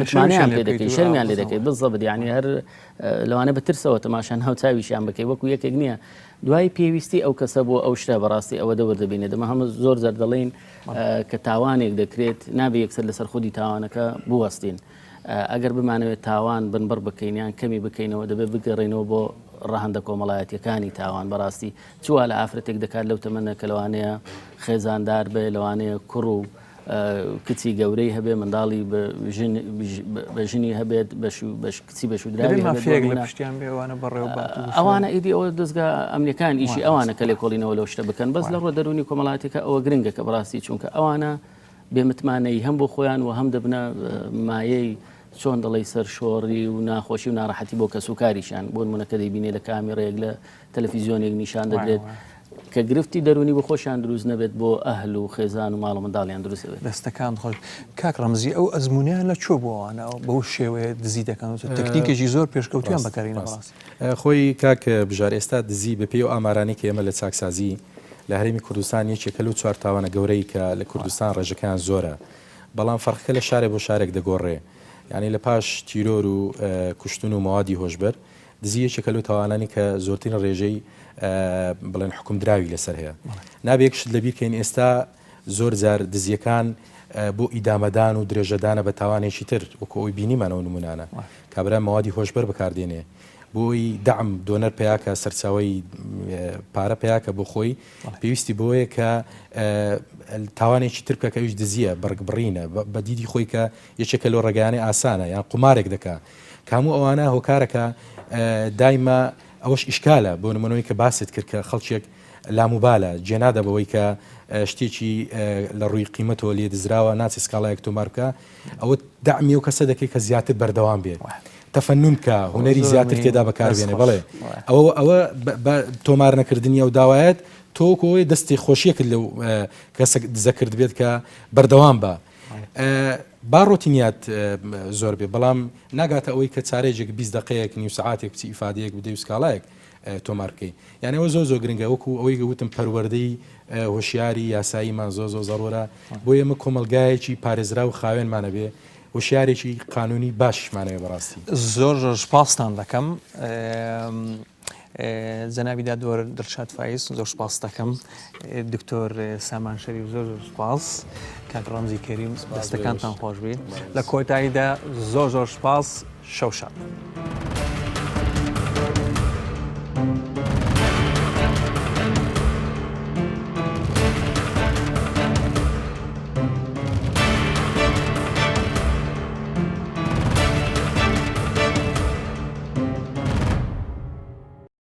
S6: متمانەیان پێ دەکەی شەرمیان لێ دەکەی بزەبت یانی هەر لەوانە بە ترسەوە تەماشا ناو چاویشیان بکەی وەکو یەکێک نییە دوای پێویستی ئەو کەسە بۆ ئەو شتە بەڕاستی ئەوە دەور دەبینێت دەمە هەمە زۆر زەر دەڵێین کە تاوانێک دەکرێت نابێ یەکسەر لەسەر خودی تاوانەکە بوەستین. ئەگەر بمانەوێت تاوان بنبڕ بکەین یان کەمی بکەینەوە دەبێت بگەڕێینەوە بۆ ڕەهەندە کۆمەڵایەتیەکانی تاوان بەڕاستی چ وا لە ئافرەتێک دەکات لەو تەمەنە کە لەوانەیە خێزاندار بێ لەوانەیە کوڕ و کچی گەورەی هەبێ منداڵی بە ژنی هەبێت بەش کچی بە شودراوی ئەوانە ئیدی ئەوە دەستگا ئەمنیەکان ئیشی ئەوانە کە لێکۆڵینەوە لەو شتە بکەن بەس لە ڕوە دەرونی کۆمەڵاتیەکە ئەوە گرنگە کە بەڕاستی چونکە ئەوانە بێ متمانەیی هەم بۆ خۆیان و هەم دەبنە مایەی چۆن دەڵێی سەرشۆڕی و ناخۆشی و ناڕەحەتی بۆ کەسوکاریشیان بۆ نمونە کە دەیبینێ لە کامیڕێک لە تەلەفیزیۆنێک نیشان دەدرێت کە گرفتی دەرونی بۆ خۆشیان دروست نەبێت بۆ ئەهل و خێزان و ماڵ و منداڵیان دروست دەبێت.
S1: دەستەکانت خۆش کاک ڕەمزی ئەو ئەزموونەیان لە کوێ بوو ئەوانە بەو شێوەیە دزی دەکەن و تەکنیکێکی زۆر پێشکەوتویان بەکارهێنا بەڕاستی.
S7: خۆی کاک بژار ئێستا دزی بەپێی ئەو ئامارانەی کە ئێمە لە چاکسازی لە هەرێمی کوردستان یەکێکە لەو چوار تاوانە گەورەی کە لە کوردستان ڕێژەکەیان زۆرە بەڵام فەرقەکە لە شارێ بۆ شارێک دەگۆڕێ یانی لە پاش تیرۆر و کوشتن و مەوادی هۆشبەر دزی یەکێکە لەو تاوانانی کە زۆرترین ڕێژەی بڵێن حکومدراوی لەسەر هەیە نابێ یەک شت لەبیر کەین ئێستا زۆر جار دزیەکان بۆ ئیدامەدان و درێژەدانە بە تاوانێکی تر وەکو ئەوی بینیمان ئەو نمونانە کابرا مەوادی هۆشبەر بەکاردێنێ بۆی دەعم دۆنەر پیاکە سەرچاوی پارە پیاکە بۆ خۆی پێویستی بۆیە کە تاوانێکی تر بکە کە ئەویش دزیە بڕگ بڕینە بە دیدی خۆی کە یەکێکە لەو ڕێگایانەی ئاسانە یان قومارێک دەکا کامو ئەوانە هۆکارەکە دایمە ئەوەش ئیشکالە بۆ نمونەوەی کە باست کرد کە خەڵکێک لاموبالە، جێنادا بەوەی کە شتێکی لە ڕووی قیمەتەوە لێ دزراوە ناچێت سکاڵایەک تۆمار بکا، ئەوە دەعمی ئەو کەسە دەکەی کە زیاتر بەردەوام بێ تەفەنون بکا، هونەری زیاتر تێدا بەکاربێنێ، بەڵێ ئەوە ئەوە بە تۆمار نەکردنی ئەو داوایەت تۆ وەکو ئەوەی دەستی خۆشیەکت لەو کەسە دزە کردبێت کە بەردەوام بە. با ڕۆتینیات زۆر بێ بەڵام ناگاتە ئەوەی کە چارێجێک 20 دقەیەک نیو سەعاتێک بچی ئیفادەیەک بدەی و سکاڵایەک تۆمار بکەی یانی ئەوە زۆر زۆر گرنگە وەکو ئەوەی گەوتم پەروەردەی هۆشیاری یاساییمان زۆر زۆر زەڕورە بۆ ئێمە کۆمەڵگایەکی پارێزرا و خاوێنمانە بێ هۆشیارێکی قانونی باشیشمانەوێ بەڕاستی.
S1: زۆر زۆر سوپاستان دەکەم جەنابی دادوەر دڵشاد فایز زۆر سوپاس دەکەم دکتۆر سامان شەریف زۆر زۆر سوپاس کاک ڕەمزی کەریم دەستەکانتان خۆش بێ لە کۆتاییدا زۆر زۆر سوپاس شەو شاد.